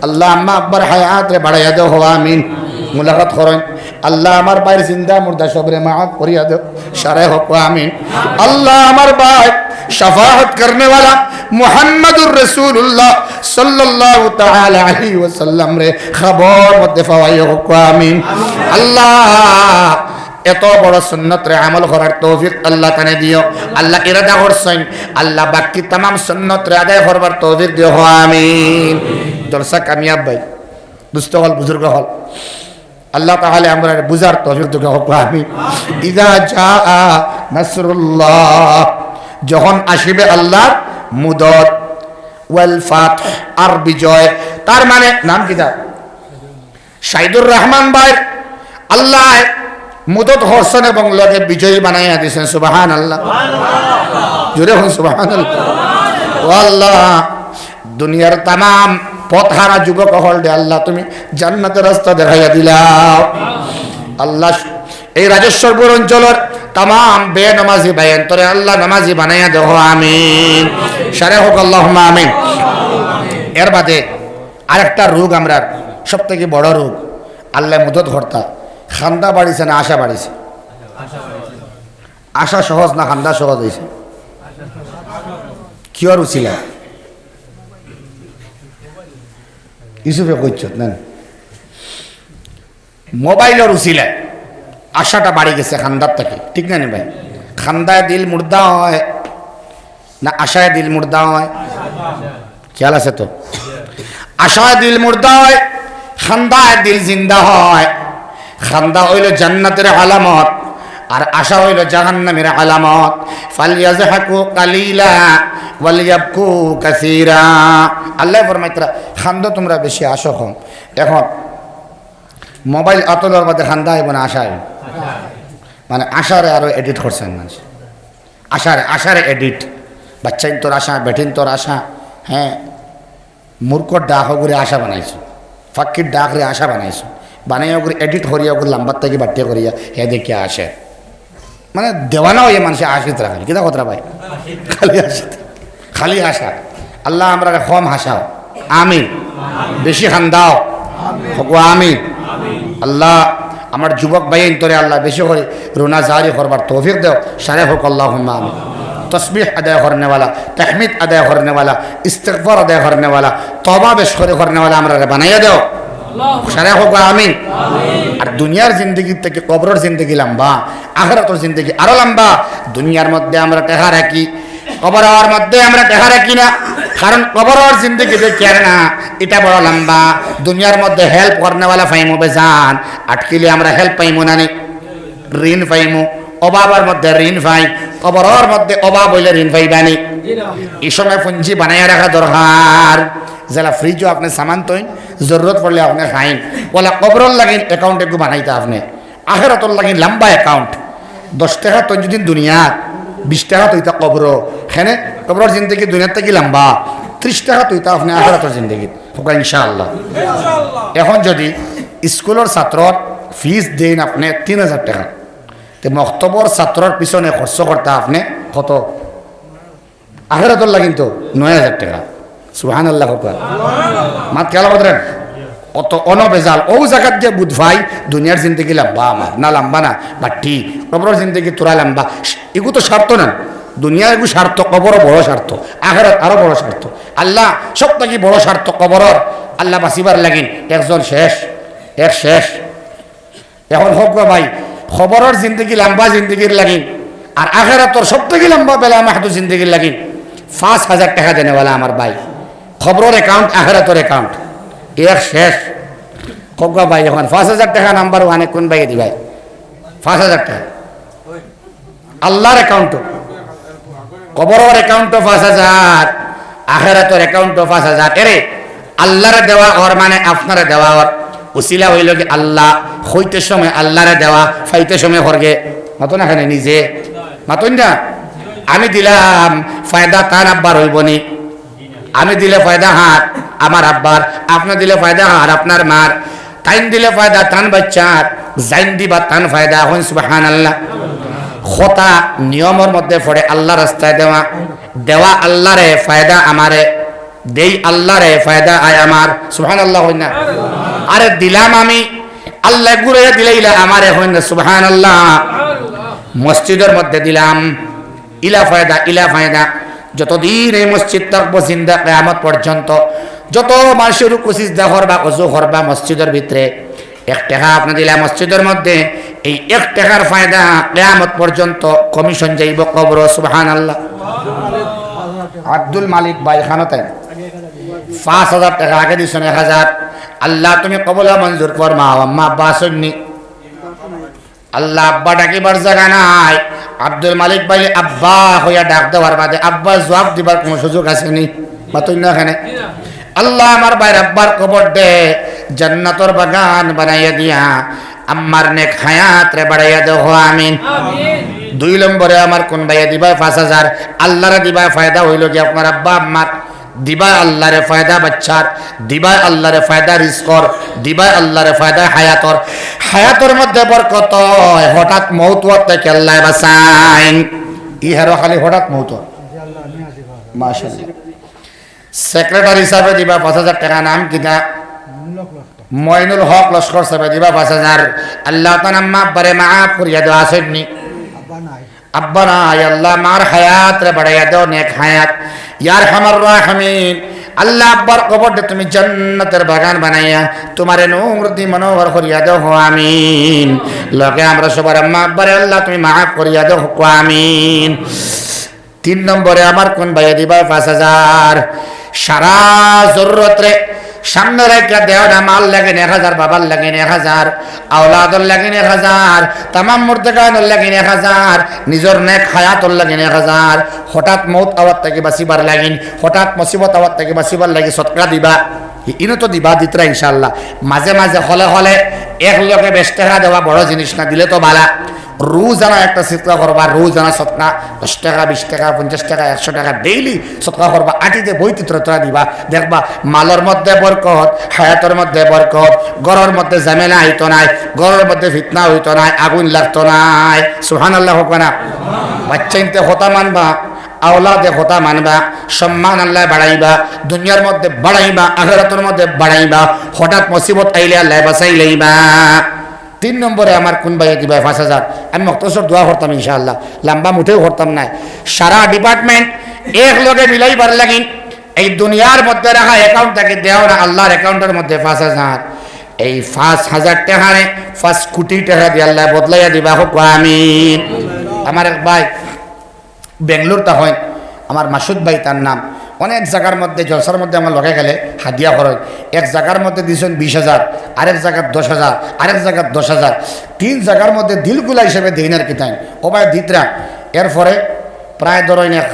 আল্লাহ, আম্মা আব্বার হায়াতরে বাড়াইয়া দেও, কও আমিন। মুলাকাত করইন। আল্লাহ, আমার ভাইর জিন্দা মুর্দা সবরে মাফ করিয়া দেও, সারে হোক, আমিন। আল্লাহ, আমার ভাই শাফাআত করনেওয়ালা মুহাম্মাদুর রাসূলুল্লাহ সাল্লাল্লাহু তাআলা আলাইহি ওয়াসাল্লামরে কবরর মধ্যে পাওয়াইও, কউক্কা আমিন। আল্লাহ, এত বড় সুন্নতরে আমল করার তৌফিক আল্লাহ তানে দিও। আল্লাহ ইরাদা করছইন, আল্লাহ বাকি তামাম সুন্নতরে আদায় করবার তৌফিক দিও, আমিন। জলসা কামিয়াব ভাই, দুস্ত অকল, বুজুর্গ অকল, আল্লাহ তাআলা আমরারে বুঝার তৌফিক দেউক্কা, কউক্কা আমিন। ইযা জাআ নাসরুল্লাহ, যখন আসিবে আল্লাহর মুদত, ওয়াল ফাতহ, আর বিজয়। তার মানে নাম কিতা? শাহিদুর রহমান ভাইর আল্লায় মুদত করছইন এবং লগে বিজয়ী বানাইয়া দিছইন। সুবহানাল্লাহ। জোরে কউক্কা সুবহানাল্লাহ। ও আল্লাহ, দুনিয়ার তামাম পথহারা যুবক অকলরে আল্লাহ তুমি জান্নাতের রাস্তা দেখাইয়া দিলাও। আল্লাহ, এই রাজেশ্বরপুর অঞ্চলর তামাম বেনমাজি ভাইয়াইন্তরে আল্লাহ নমাজি বানাইয়া দেও, আমিন। সারে কউক্কা আল্লাহুম্মা আমিন। এর বাদে আরেকটা রোগ আমরার সব থাকি বড় রোগ, আল্লায় মুদত করতা, কান্দা বাড়িছে না আশা বাড়িছে? আশা সহজ না কান্দা সহজ অইছে? কিওর উছিলা? ইউসুফে কইছত না? মোবাইলর উছিলায় আশাটা বাড়ি গেছে কান্দার থাকি, ঠিক না নি ভাই? কান্দায় দিল মুর্দা অয় না আশায় দিল মুর্দা অয়? খেয়াল আছে তো? আশায় দিল মুর্দা অয়, কান্দায় দিল জিন্দা অয়। কান্দা অইলো জান্নাতের আলামত, আর আশা অইলো জাহান্নামের আলামত। ফালইয়াযহাকু কালিলা ওয়ালইয়াবকু কাসীরা। আল্লায় ফরমাইতরা, কান্দো তুমরা বেশি, আশা কম। এখন মোবাইল আতো লওয়ার বাদে কান্দা আইবো না আশা আইবো? মানে আশারে আরো এডিট করছইন মানুষ। আশারে, আশারে এডিট। বাচ্চাইন্তর আশা, বেটিন্তর আশা, হ্যাঁ, মুরগর ডাক অগুরে আশা বানাইছো, পাখির ডাকরে আশা বানাইছো, বানাইয়া অগুরে এডিট করিয়া অগুরে লাম্বার থাকি বাট্টি করিয়া হে দেখিয়া আশা। মানে দেওয়ানা অইয়া মানষে আশিত রাখেন, কিতা কথা ভাই? খালি আশিত, খালি আশা। আল্লাহ আমরারে কম হাসাও, আমিন। বেশি কান্দাও, কউক্কা আমিন। আল্লাহ, আমার যুবক ভাইয়াইন্তরে আল্লাহ বেশি করি রুনা জারি করবার তৌফিক দেও, সারে কউক্কা আল্লাহুম্মা আমিন। তসবিহ আদায় করনেওয়ালা, তাহমিদ আদায় করনেওয়ালা, ইস্তেগফার আদায় করনেওয়ালা, তওবা বেশ করি করনেওয়ালা আমরারে বানাইয়া দেও, সারে কউক্কা আমিন। আর দুনিয়ার জিন্দেগির থাকি কবরর জিন্দেগি লাম্বা, আখিরাতর জিন্দেগি আরো লাম্বা। দুনিয়ার মধ্যে আমরা টেকা রাখি, কবরর মধ্যে আমরা টেকা রাখি না, কারণ কবরর জিন্দেগি দেখিয়ার না, ইটা বড় লাম্বা। দুনিয়ার মধ্যে হেল্প করনেওয়ালা পাইমু বেজান, আটকিলে আমরা হেল্প পাইমু না নি? ঋণ পাইমু, অভাবর মধ্যে ঋণ পাই, কবরর মধ্যে অভাব অইলে ঋণ পাইবা নি? ই সময় পুঞ্জি বানাইয়া রাখা দরকার। যেলা ফ্রিজো আপনে সামান থইন, জরুরত পড়লে আপনে খাইন, অলা কবরর লাগিন অ্যাকাউন্ট এগু বানাইতা আপনে। আখেরাতর লাগি লাম্বা অ্যাকাউন্ট। দশ টেকা থইন যদি দুনিয়াত, বিশ টেকা থইতা কবরো। হেনে কবরর জিন্দেগি দুনিয়ার থাকি লাম্বা। ত্রিশ টেকা থইতা আপনে আখেরাতর জিন্দেগিত। কউক্কা ইনশাআল্লাহ। এখন যদি স্কুলর ছাত্রর ফিস দেইন আপনে তিন হাজার টেকা, তে মক্তবর ছাত্রর পিছনে খরচ করতা আপনে কত? আখেরাতর লাগিন তো নয় হাজার টেকা। সুবহানাল্লাহ কউক্কা। মাত খেয়াল করইন। অত অনবেজাল। অউ জাগাত গিয়া বুঝ পাই, দুনিয়ার জিন্দেগি লাম্বা আমার, না লাম্বা না, বাট্টি। কবরর জিন্দেগি থুড়া লাম্বা। ইগু তো স্বার্থ না। দুনিয়া ইগু স্বার্থ, কবরও বড় স্বার্থ, আখেরাত আরো বড় স্বার্থ। আল্লাহ সব থাকি বড় স্বার্থ কবরর। আল্লাহ বাঁচিবার লাগিন একজন শেষ, এক শেষ। এখন কউক্কা ভাই, কবরর জিন্দেগি লাম্বা জিন্দেগির লাগিন, আর আখেরাতর সব থাকি লাম্বা বেলা মাহদুদ জিন্দেগির লাগিন পাঁচ হাজার টেকা দেনেওয়ালা আমার ভাই। কবরর অ্যাকাউন্ট, আখেরাতর অ্যাকাউন্ট, এক শেষ। কউক্কা ভাই, এখন পাঁচ হাজার টেকা নাম্বার ওয়ানে কুন ভাইয়ে দিবায়? পাঁচ হাজার টেকা। আল্লাহর অ্যাকাউন্টো, কবরর অ্যাকাউন্টো পাঁচ হাজার, আখেরাতর অ্যাকাউন্টো পাঁচ হাজার। এরে আল্লাহরে দেওয়া অর মানে আপনারে দেওয়া অর। উছিলা অইলো কি আল্লাহ, কইতে সময় আল্লাহরে দেওয়া, পাইতে সময় করগে। মাতো না কেনে নিজে? মাতইন না? আমি দিলাম, ফায়দা তান আব্বার অইবো নি? আমি দিলে ফায়দা হার আমার আব্বার, আপনে দিলে ফায়দা হার আপনার মার, তাইন দিলে ফায়দা তান বাচ্চার, যাইন দিবা তান ফায়দা। কইন সুবহানাল্লাহ। কথা নিয়মর মধ্যে পড়ে আল্লাহর রাস্তায় দেওয়া, দেওয়া আল্লাহরে, ফায়দা আমারে, দেই আল্লাহরে, ফায়দা আয় আমার। সুবহানাল্লাহ কইন না? আরে দিলাম আমি, আল্লায় ঘুরাইয়া দিলে ইলা আমারে, কইন না সুবহানাল্লাহ। মসজিদর মধ্যে দিলাম, ইলা ফায়দা, ইলা ফায়দা। যতদিন এই মসজিদ থাকবো জিন্দা কিয়ামত পর্যন্ত, যত মানষে রুকু সিজদা করবা, অজু করবা মসজিদর ভিতরে, এক টেকা আপনে দিলা মসজিদর মধ্যে, এই এক টেকার ফায়দা কিয়ামত পর্যন্ত কমিশন যাইবো কবরো। সুবহানাল্লাহ। আব্দুল মালিক ভাই খানো তাই পাঁচ হাজার টেকা আগে দিছইন, এক হাজার। আল্লাহ তুমি কবুল মঞ্জুর ফরমাও। আম্মা আব্বা আছইন নি? আল্লাহ, আব্বা ডাকিবার জাগা নাই। আব্দুল মালিক ভাইরে আব্বা কইয়া ডাক দেওয়ার বাদে আব্বা জুয়াব দিবার কুনু সুযোগ আছে নি? মাতইন না কেনে? আল্লাহ, আমার ভাইর আব্বার কবররে জান্নাতর বাগান বানাইয়া দিয়া আম্মার নেক হায়াতরে বাড়াইয়া দেও, কও আমিন। দুই নম্বরে আমার কুন ভাইয়ে দিবায় পাঁচ হাজার, আল্লারে দিবায়, ফায়দা অইলো গি আপনার আব্বা আম্মার, দিবায় আল্লারে ফায়দা বাচ্চার, দিবায় আল্লারে ফায়দা রিজকর, দিবায় আল্লারে ফায়দা হায়াতর। হায়াতর মধ্যে বরকত অয়, হঠাৎ মউত অওয়ার থাকি আল্লায় বাঁচাইন। ইহারও খালি হঠাৎ মউত অয়। মাশাআল্লাহ। সেক্রেটারি হিসাবে দিবা পাঁচ হাজার টেকা, নাম কিতা? মইনুল হক লস্কর সাবে দিবা পাঁচ হাজার। আল্লাহ তাআলা আম্মা আব্বারে মাফ করিয়া দেও, আছইন নি? আব্বা নাই, আল্লাহ, মার হায়াতরে বাড়াইয়া দেও, নেক হায়াত। ইয়া আরহামার রাহিমিন, আল্লাহ, আব্বার কবররে তুমি জান্নাতের বাগান বানাইয়া তুমারে নূর দি মনোহর করিয়া দেও, কও আমিন। লগে আমরা সবার আম্মা আব্বারে আল্লাহ তুমি মাফ করিয়া দেও, কও আমিন। তিন নম্বরে আমার কুন ভাইয়ে দিবায় পাঁচ হাজার, সারা জরুরতরে সামনে রাখিয়া দেও না, মার লাগিন এক হাজার, বাবার লাগিন এক হাজার, আওলাদর লাগিন এক হাজার, তামাম মুর্দেগানর লাগিন এক হাজার, নিজর নেক হায়াতর লাগিন এক হাজার, হঠাৎ মউত অওয়ার থাকি বাঁচিবার লাগিন, হঠাৎ মুসিবত অওয়ার থাকি বাঁচিবার লাগি সদকা দিবা। ইনো তো দিবা, দিতরা ইনশাআল্লাহ। মাঝে মাঝে হলে হলে এক লগে বেশ টেকা দেওয়া বড় জিনিস না, দিলে তো বালা। রোজানা একটা সদকা করবা, রোজানা সদকা, দশ টেকা, বিশ টেকা, পঞ্চাশ টেকা, একশো টেকা, ডেইলি সদকা করবা, আটিতে বইতে তোরা তোরা দিবা। দেখবা, মালর মধ্যে বরকত, হায়াতর মধ্যে বরকত, ঘরর মধ্যে ঝামেলা অইতো নায়, ঘরর মধ্যে ফিতনা অইতো নায়, আগুন লাগতো নায়। সুবহানাল্লাহ কউক্কা না? বাচ্চাইন্তে কথা মানবা, আওলাদে কথা মানবা, সম্মান আল্লায় বাড়াইবা, দুনিয়ার মধ্যে বাড়াইবা, আখিরাতর মধ্যে বাড়াইবা, হঠাৎ মুসিবত আইলে আল্লায় বাঁচাইলাইবা। তিন নম্বরে আমার কুন ভাইয়ে দিবায় পাঁচ হাজার, আমি মখতসর দোয়া করতাম ইনশাআল্লাহ, লম্বা মুটেও করতাম নায়। সারা ডিপার্টমেন্ট এক লগে মিলাইবার লাগিন এই দুনিয়ার মধ্যে রাখা অ্যাকাউন্ট থাকি দেও না, আল্লার অ্যাকাউন্টর মধ্যে পাঁচ হাজার। এই পাঁচ হাজার টেকারে পাঁচ কোটি টেকা দি আল্লায় বদলাইয়া দিবা, কউক্কা আমিন। আমার এক ভাই বেঙ্গালুর থাকইন, আমার মাসুদ ভাই তার নাম। অনেক জাগার মধ্যে, জলসার মধ্যে আমার লগে গেলে হাদিয়া করইন। এক জাগার মধ্যে দিছইন বিশ হাজার, আরেক জাগাত দশ হাজার, আরেক জাগাত দশ হাজার। তিন জাগার মধ্যে দিলখুলা হিসাবে দেইন আর কি তাইন। ও ভাই দিতরা, এরপরে প্রায় ধরইন এক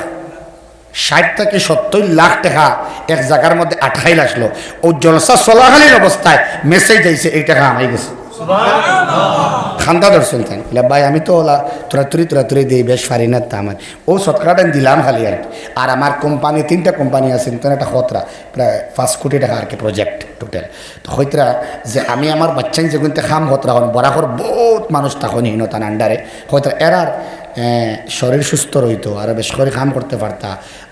ষাইট থাকি সত্তইর লাখ টেকা এক জাগার মধ্যে আটকাইল আসলো। অউ জলসা চলাকালীন অবস্থায় মেসেজ আইছে, "এই টেকা হামাই গেছে।" খান্দা ধরছইন তাইন। বলে, "ভাই, আমি তো অলা তুরাতুরি তুরাতুরি দেই, বেশ পারি না তা আমার।" অউ সদকাটা আমি দিলাম খালি আর কি। আর আমার কোম্পানি, তিনটা কোম্পানি আছে, তাইন একটা খতরা, প্রায় পাঁচ কোটি টেকা আর কি প্রজেক্ট টোটাল। তো কইতরা যে আমি আমার বাচ্চাইন যেগুনতে কাম খতরা অইন, বরাকর বউত মানুষ থাকইন হিনো তান আন্ডারে, কইতরা এরার, এ, শরীর সুস্থ রইতো, আরো বেশ করি কাম করতে পারতা।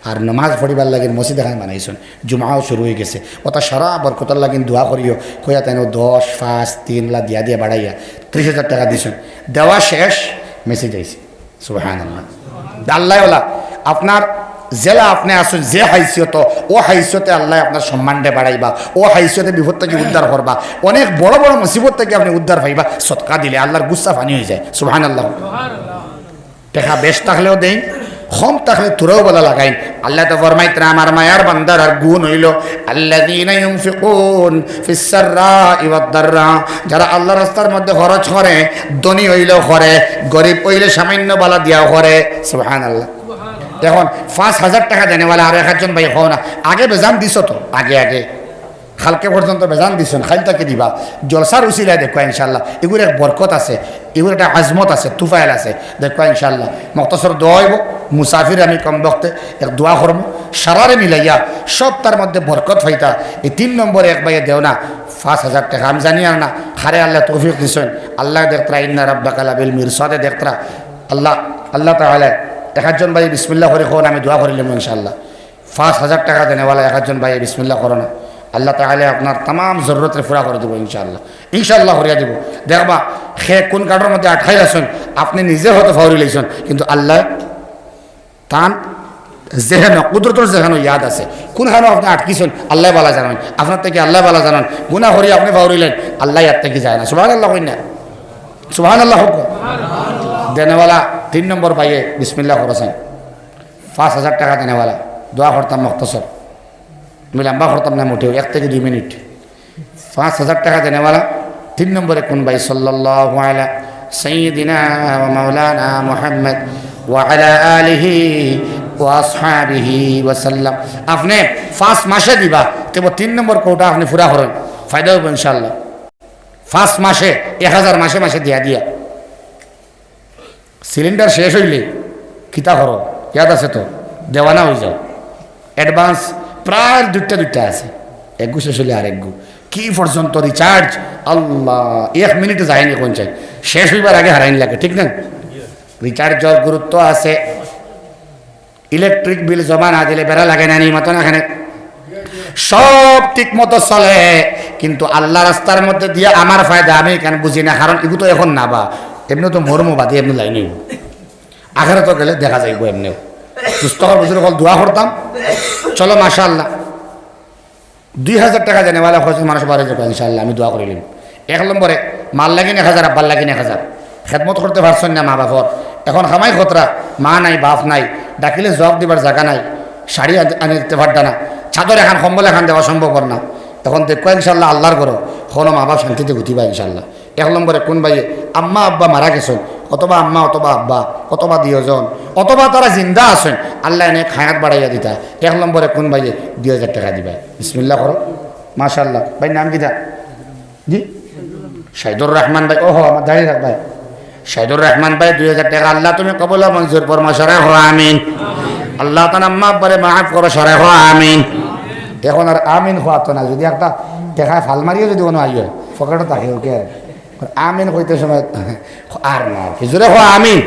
আর নমাজ পড়িবার লাগিন মসজিদ এখান বানাইছইন, জুমাও শুরু অই গেছে। অতা সারা বরকতর লাগিন দোয়া করিও, কইয়া তাইন অউ দশ, পাঁচ, তিন লা দিয়া দিয়া বাড়াইয়া ত্রিশ হাজার টেকা দিছইন। দেওয়া শেষ, মেসেজ আইছে। সুবহানাল্লাহ। আল্লায় অলা আপনার যেলা আপনে আছইন, যে হাইসিয়ত, অউ হাইসিয়তে আল্লায় আপনার সম্মানরে বাড়াইবা, অউ হাইসিয়তে বিপদ থাকি উদ্ধার করবা, অনেক বড় বড় মুসিবত থাকি আপনে উদ্ধার পাইবা। সদকা দিলে আল্লার গুসা পানি অই যায়। সুবহানাল্লাহ। টেকা বেশ থাকলেও দেইন, কম থাকলে থুড়াও বালা লাগাইন। আল্লায় তো ফরমাইতরা, আমার মায়ার বান্দারার গুণ অইলো, আল্লাযীনা ইউনফিকুন ফিস সাররাই ওয়াদ দাররা, যারা আল্লার রাস্তার মধ্যে খরচ করে, ধনী অইলেও করে, গরিব অইলে সামান্য বালা দিয়াও করে। সুবহানাল্লাহ। এখন পাঁচ হাজার টেকা দেনেওয়ালা আরো এক আধজন ভাই কও না, আগে বেজান দিছো তো, আগে আগে। কালকে পর্যন্ত বেজান দিছইন, কাইল থাকি দিবা। জলসার উসিলায় দেখবা ইনশাআল্লাহ। ইগুর এক বরকত আছে, ইগুর একটা আজমত আছে, তুফাইল আছে। দেখবা ইনশাআল্লাহ। মখতসর দোয়া অইবো, মুসাফির আমি কম বখতে এক দোয়া করমু। সারারে মিলাইয়া সবতার মধ্যে বরকত পাইতা। এই তিন নম্বরে এক ভাইয়ে দেও না, পাঁচ হাজার টেকা। আমি জানি আর না, কারে আল্লায় তৌফিক দিছইন। আল্লায় দেখতরা, ইন্না রাব্বাকা লাবিল মিরসাদে দেখতরা। আল্লাহ, আল্লাহ তাআলায় এক আধজন ভাই বিসমিল্লাহ করি কও না, আমি দোয়া করিলিমু ইনশাআল্লাহ। পাঁচ হাজার টেকা দেনেওয়ালা এক আধজন ভাই বিসমিল্লাহ করো না। আল্লাহ তাআলায় আপনার তামাম জরুরতরে পুরা করি দিবো ইনশাআল্লাহ। ইনশাআল্লাহ করিয়া দিবো। দেখবা, কে কুন কার্ডর মধ্যে আটকাইল আছইন, আপনে নিজে হয়তো ফাউরি লাইছইন, কিন্তু আল্লায় তান যেখানো, কুদরতর যেখানো ইয়াদ আছে, কুনখানো আপনে আটকিছইন, আল্লায় ভালা জানইন। আপনার থাকি আল্লায় ভালা জানইন। গুনা করি আপনে ফাউরিলাইন, আল্লায় ইয়াদ থাকি যায় না। সুবহানাল্লাহ কইন না? সুবহানাল্লাহ কউক্কা। দেনেওয়ালা তিন নম্বর ভাইয়ে বিসমিল্লাহ করছইন। পাঁচ হাজার টেকা দেনেওয়ালা। দোয়া করতাম মুখতসর। আমি লম্বা করতাম না মোটেও, এক থাকি দুই মিনিট। পাঁচ হাজার টেকা দেনেওয়ালা তিন নম্বরে কুন ভাই? সাল্লাল্লাহু আলা সাইয়্যিদিনা ওয়া মাওলানা মুহাম্মদ ওয়া আলা আলিহি ওয়া আসহাবিহি ওয়া সাল্লাম। আপনে পাঁচ মাসে দিবা, তেবো তিন নম্বর কোটা আপনে পুরা করইন, ফায়দা অইবো ইনশাআল্লাহ। পাঁচ মাসে এক হাজার মাসে মাসে দিয়া দিয়া। সিলিন্ডার শেষ অইলে কিতা করো? ইয়াদ আছে তো? দেওয়ানা অই যাও। অ্যাডভান্স প্রায় দুইটা দুইটা আছে, এগু শেষ অইলে আরেকগু। কি পর্যন্ত রিচার্জ? আল্লাহ, এক মিনিটে যায়নি কোন চাই, শেষ অইবার আগে হারাইন লাগে, ঠিক না? রিচার্জর গুরুত্ব আছে। ইলেকট্রিক বিল জমা না দিলে বেড়া লাগে না নি, মাতো না এখানে? সব ঠিক মতো চলে, কিন্তু আল্লাহ রাস্তার মধ্যে দিয়া আমার ফায়দা আমি এখানে বুঝি না, কারণ এগু তো এখন না বা, এমনি তো মরমো বাদে এমনি লাইন অইবো। আখেরাতো গেলে দেখা যাইবো এমনিও। সুস্থ অকল বুজুর্গ অকল দোয়া করতাম। চলো, মাশাআল্লাহ। দুই হাজার টেকা দেনেওয়ালা কয়জন মানুষ বার অই যাইবো ইনশাআল্লাহ, আমি দোয়া করিলিমু। এক নম্বরে মার লাগিন এক হাজার, আব্বার লাগিন এক হাজার। খেদমত করতে পারছইন না মা বাপর, এখন কামাই খতরা, মা নাই, বাপ নাই, ডাকিলে জবাব দিবার জাগা নাই, শাড়ি আন-, আনি দিতে পারতা না, চাদর এখান, কম্বল এখান দেওয়া সম্ভব অর না। এখন দেখবা ইনশাআল্লাহ আল্লাহর ঘরো, কোনো মা বাপ শান্তিতে ঘুমাইবা ইনশাআল্লাহ। এক নম্বরে কুন ভাইয়ে আম্মা আব্বা মারা গেছইন, অথবা আম্মা অথবা আব্বা অথবা দুইজন, অথবা তারা জিন্দা আছইন, আল্লায় অনেক হায়াত বাড়াইয়া দিতা, এক নম্বরে কুন ভাইয়ে দুই হাজার টেকা দিবা? বিসমিল্লাহ করো। মাশাআল্লাহ। ভাই নাম কিতা? জি? শাহিদুর রহমান ভাই। ওহো, আমার দাঁড়িয়ে থাক ভাই। শাহিদুর রহমান ভাই, দুই হাজার টেকা। আল্লাহ তুমি কবুল ও মঞ্জুর ফরমাও, সরে কও আমিন। আল্লাহ তাআলা আম্মা আব্বারে মাফ করো, সরে কও আমিন। এখন আর আমিন কওয়াতো না, যদি একটা টেকায় ফাল মারিও যদি কোনো আইও, পকেটো থাকে, ওকে। আমিন কইতে সময় আর না, কি জোরে কও আমিন।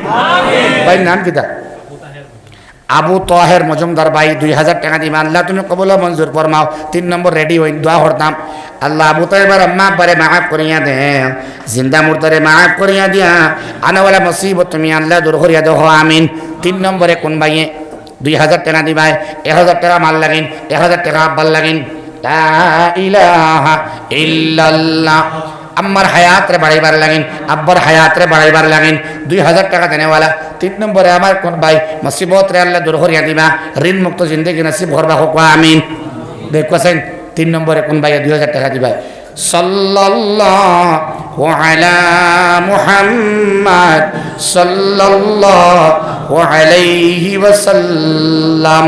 ভাই নাম কিতা? আবু তাহের মজুমদার ভাই, দুই হাজার টেকা দিবা। আল্লাহ তুমি কবুল ও মঞ্জুর ফরমাও। তিন নম্বর রেডি অইন, দোয়া করতাম। আল্লাহ আবু তাহের আম্মা আব্বারে মাফ করিয়া দে, জিন্দা মুর্দারে মাফ করিয়া দিয়া, আনাওয়ালা মুসিবত তুমি আল্লাহ দূর করিয়া দেও, কও আমিন। তিন নম্বরে কুন ভাইয়ে দুই হাজার টেকা দিবায়, এক হাজার টেকা মার লাগিন, এক হাজার টেকা আব্বার লাগিন। লা ইলাহা ইল্লাল্লাহ। আম্মার হায়াতরে বাড়াইবার লাগিন, আব্বার হায়াতরে বাড়াইবার লাগিন। দুই হাজার টেকা দেনেওয়ালা। তিন নম্বরে আমার কুন ভাই মুসিবতরে আল্লাহ দূর করিয়া দিবা, ঋণ মুক্ত জিন্দেগি নসিব করবা, কও আমিন। দেখবা চাইন, তিন নম্বরে কুন ভাইয়ে দুই হাজার টেকা দিবা? সাল্লাল্লাহু আলা মুহাম্মদ সাল্লাল্লাহু আলাইহি ওয়াসাল্লাম।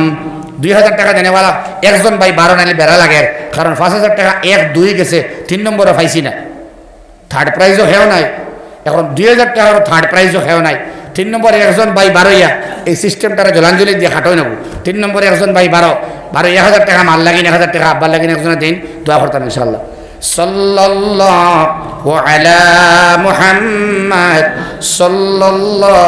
দুই হাজার টেকা দেনেওয়ালা একজন ভাই বারো নাইলে বেড়া লাগের, কারণ পাঁচ হাজার টেকা এক দুই গেছে, তিন নম্বরে পাইছি না, থার্ড প্রাইজও হেও নাই। এখন দুই হাজার টেকারও থার্ড প্রাইজও হেও নাই। তিন নম্বরে একজন ভাই বারইয়া, এই সিস্টেমটারে জলাঞ্জলি দিয়া খাটোই নেব। তিন নম্বরে একজন ভাই বারো, বারো এক হাজার টেকা মার লাগিন, এক হাজার টেকা আব্বার লাগিন, একজনে দিন, দোয়া করতাম ইনশাআল্লাহ। সাল্লাল্লাহু আলা মুহাম্মদ সাল্লাল্লাহু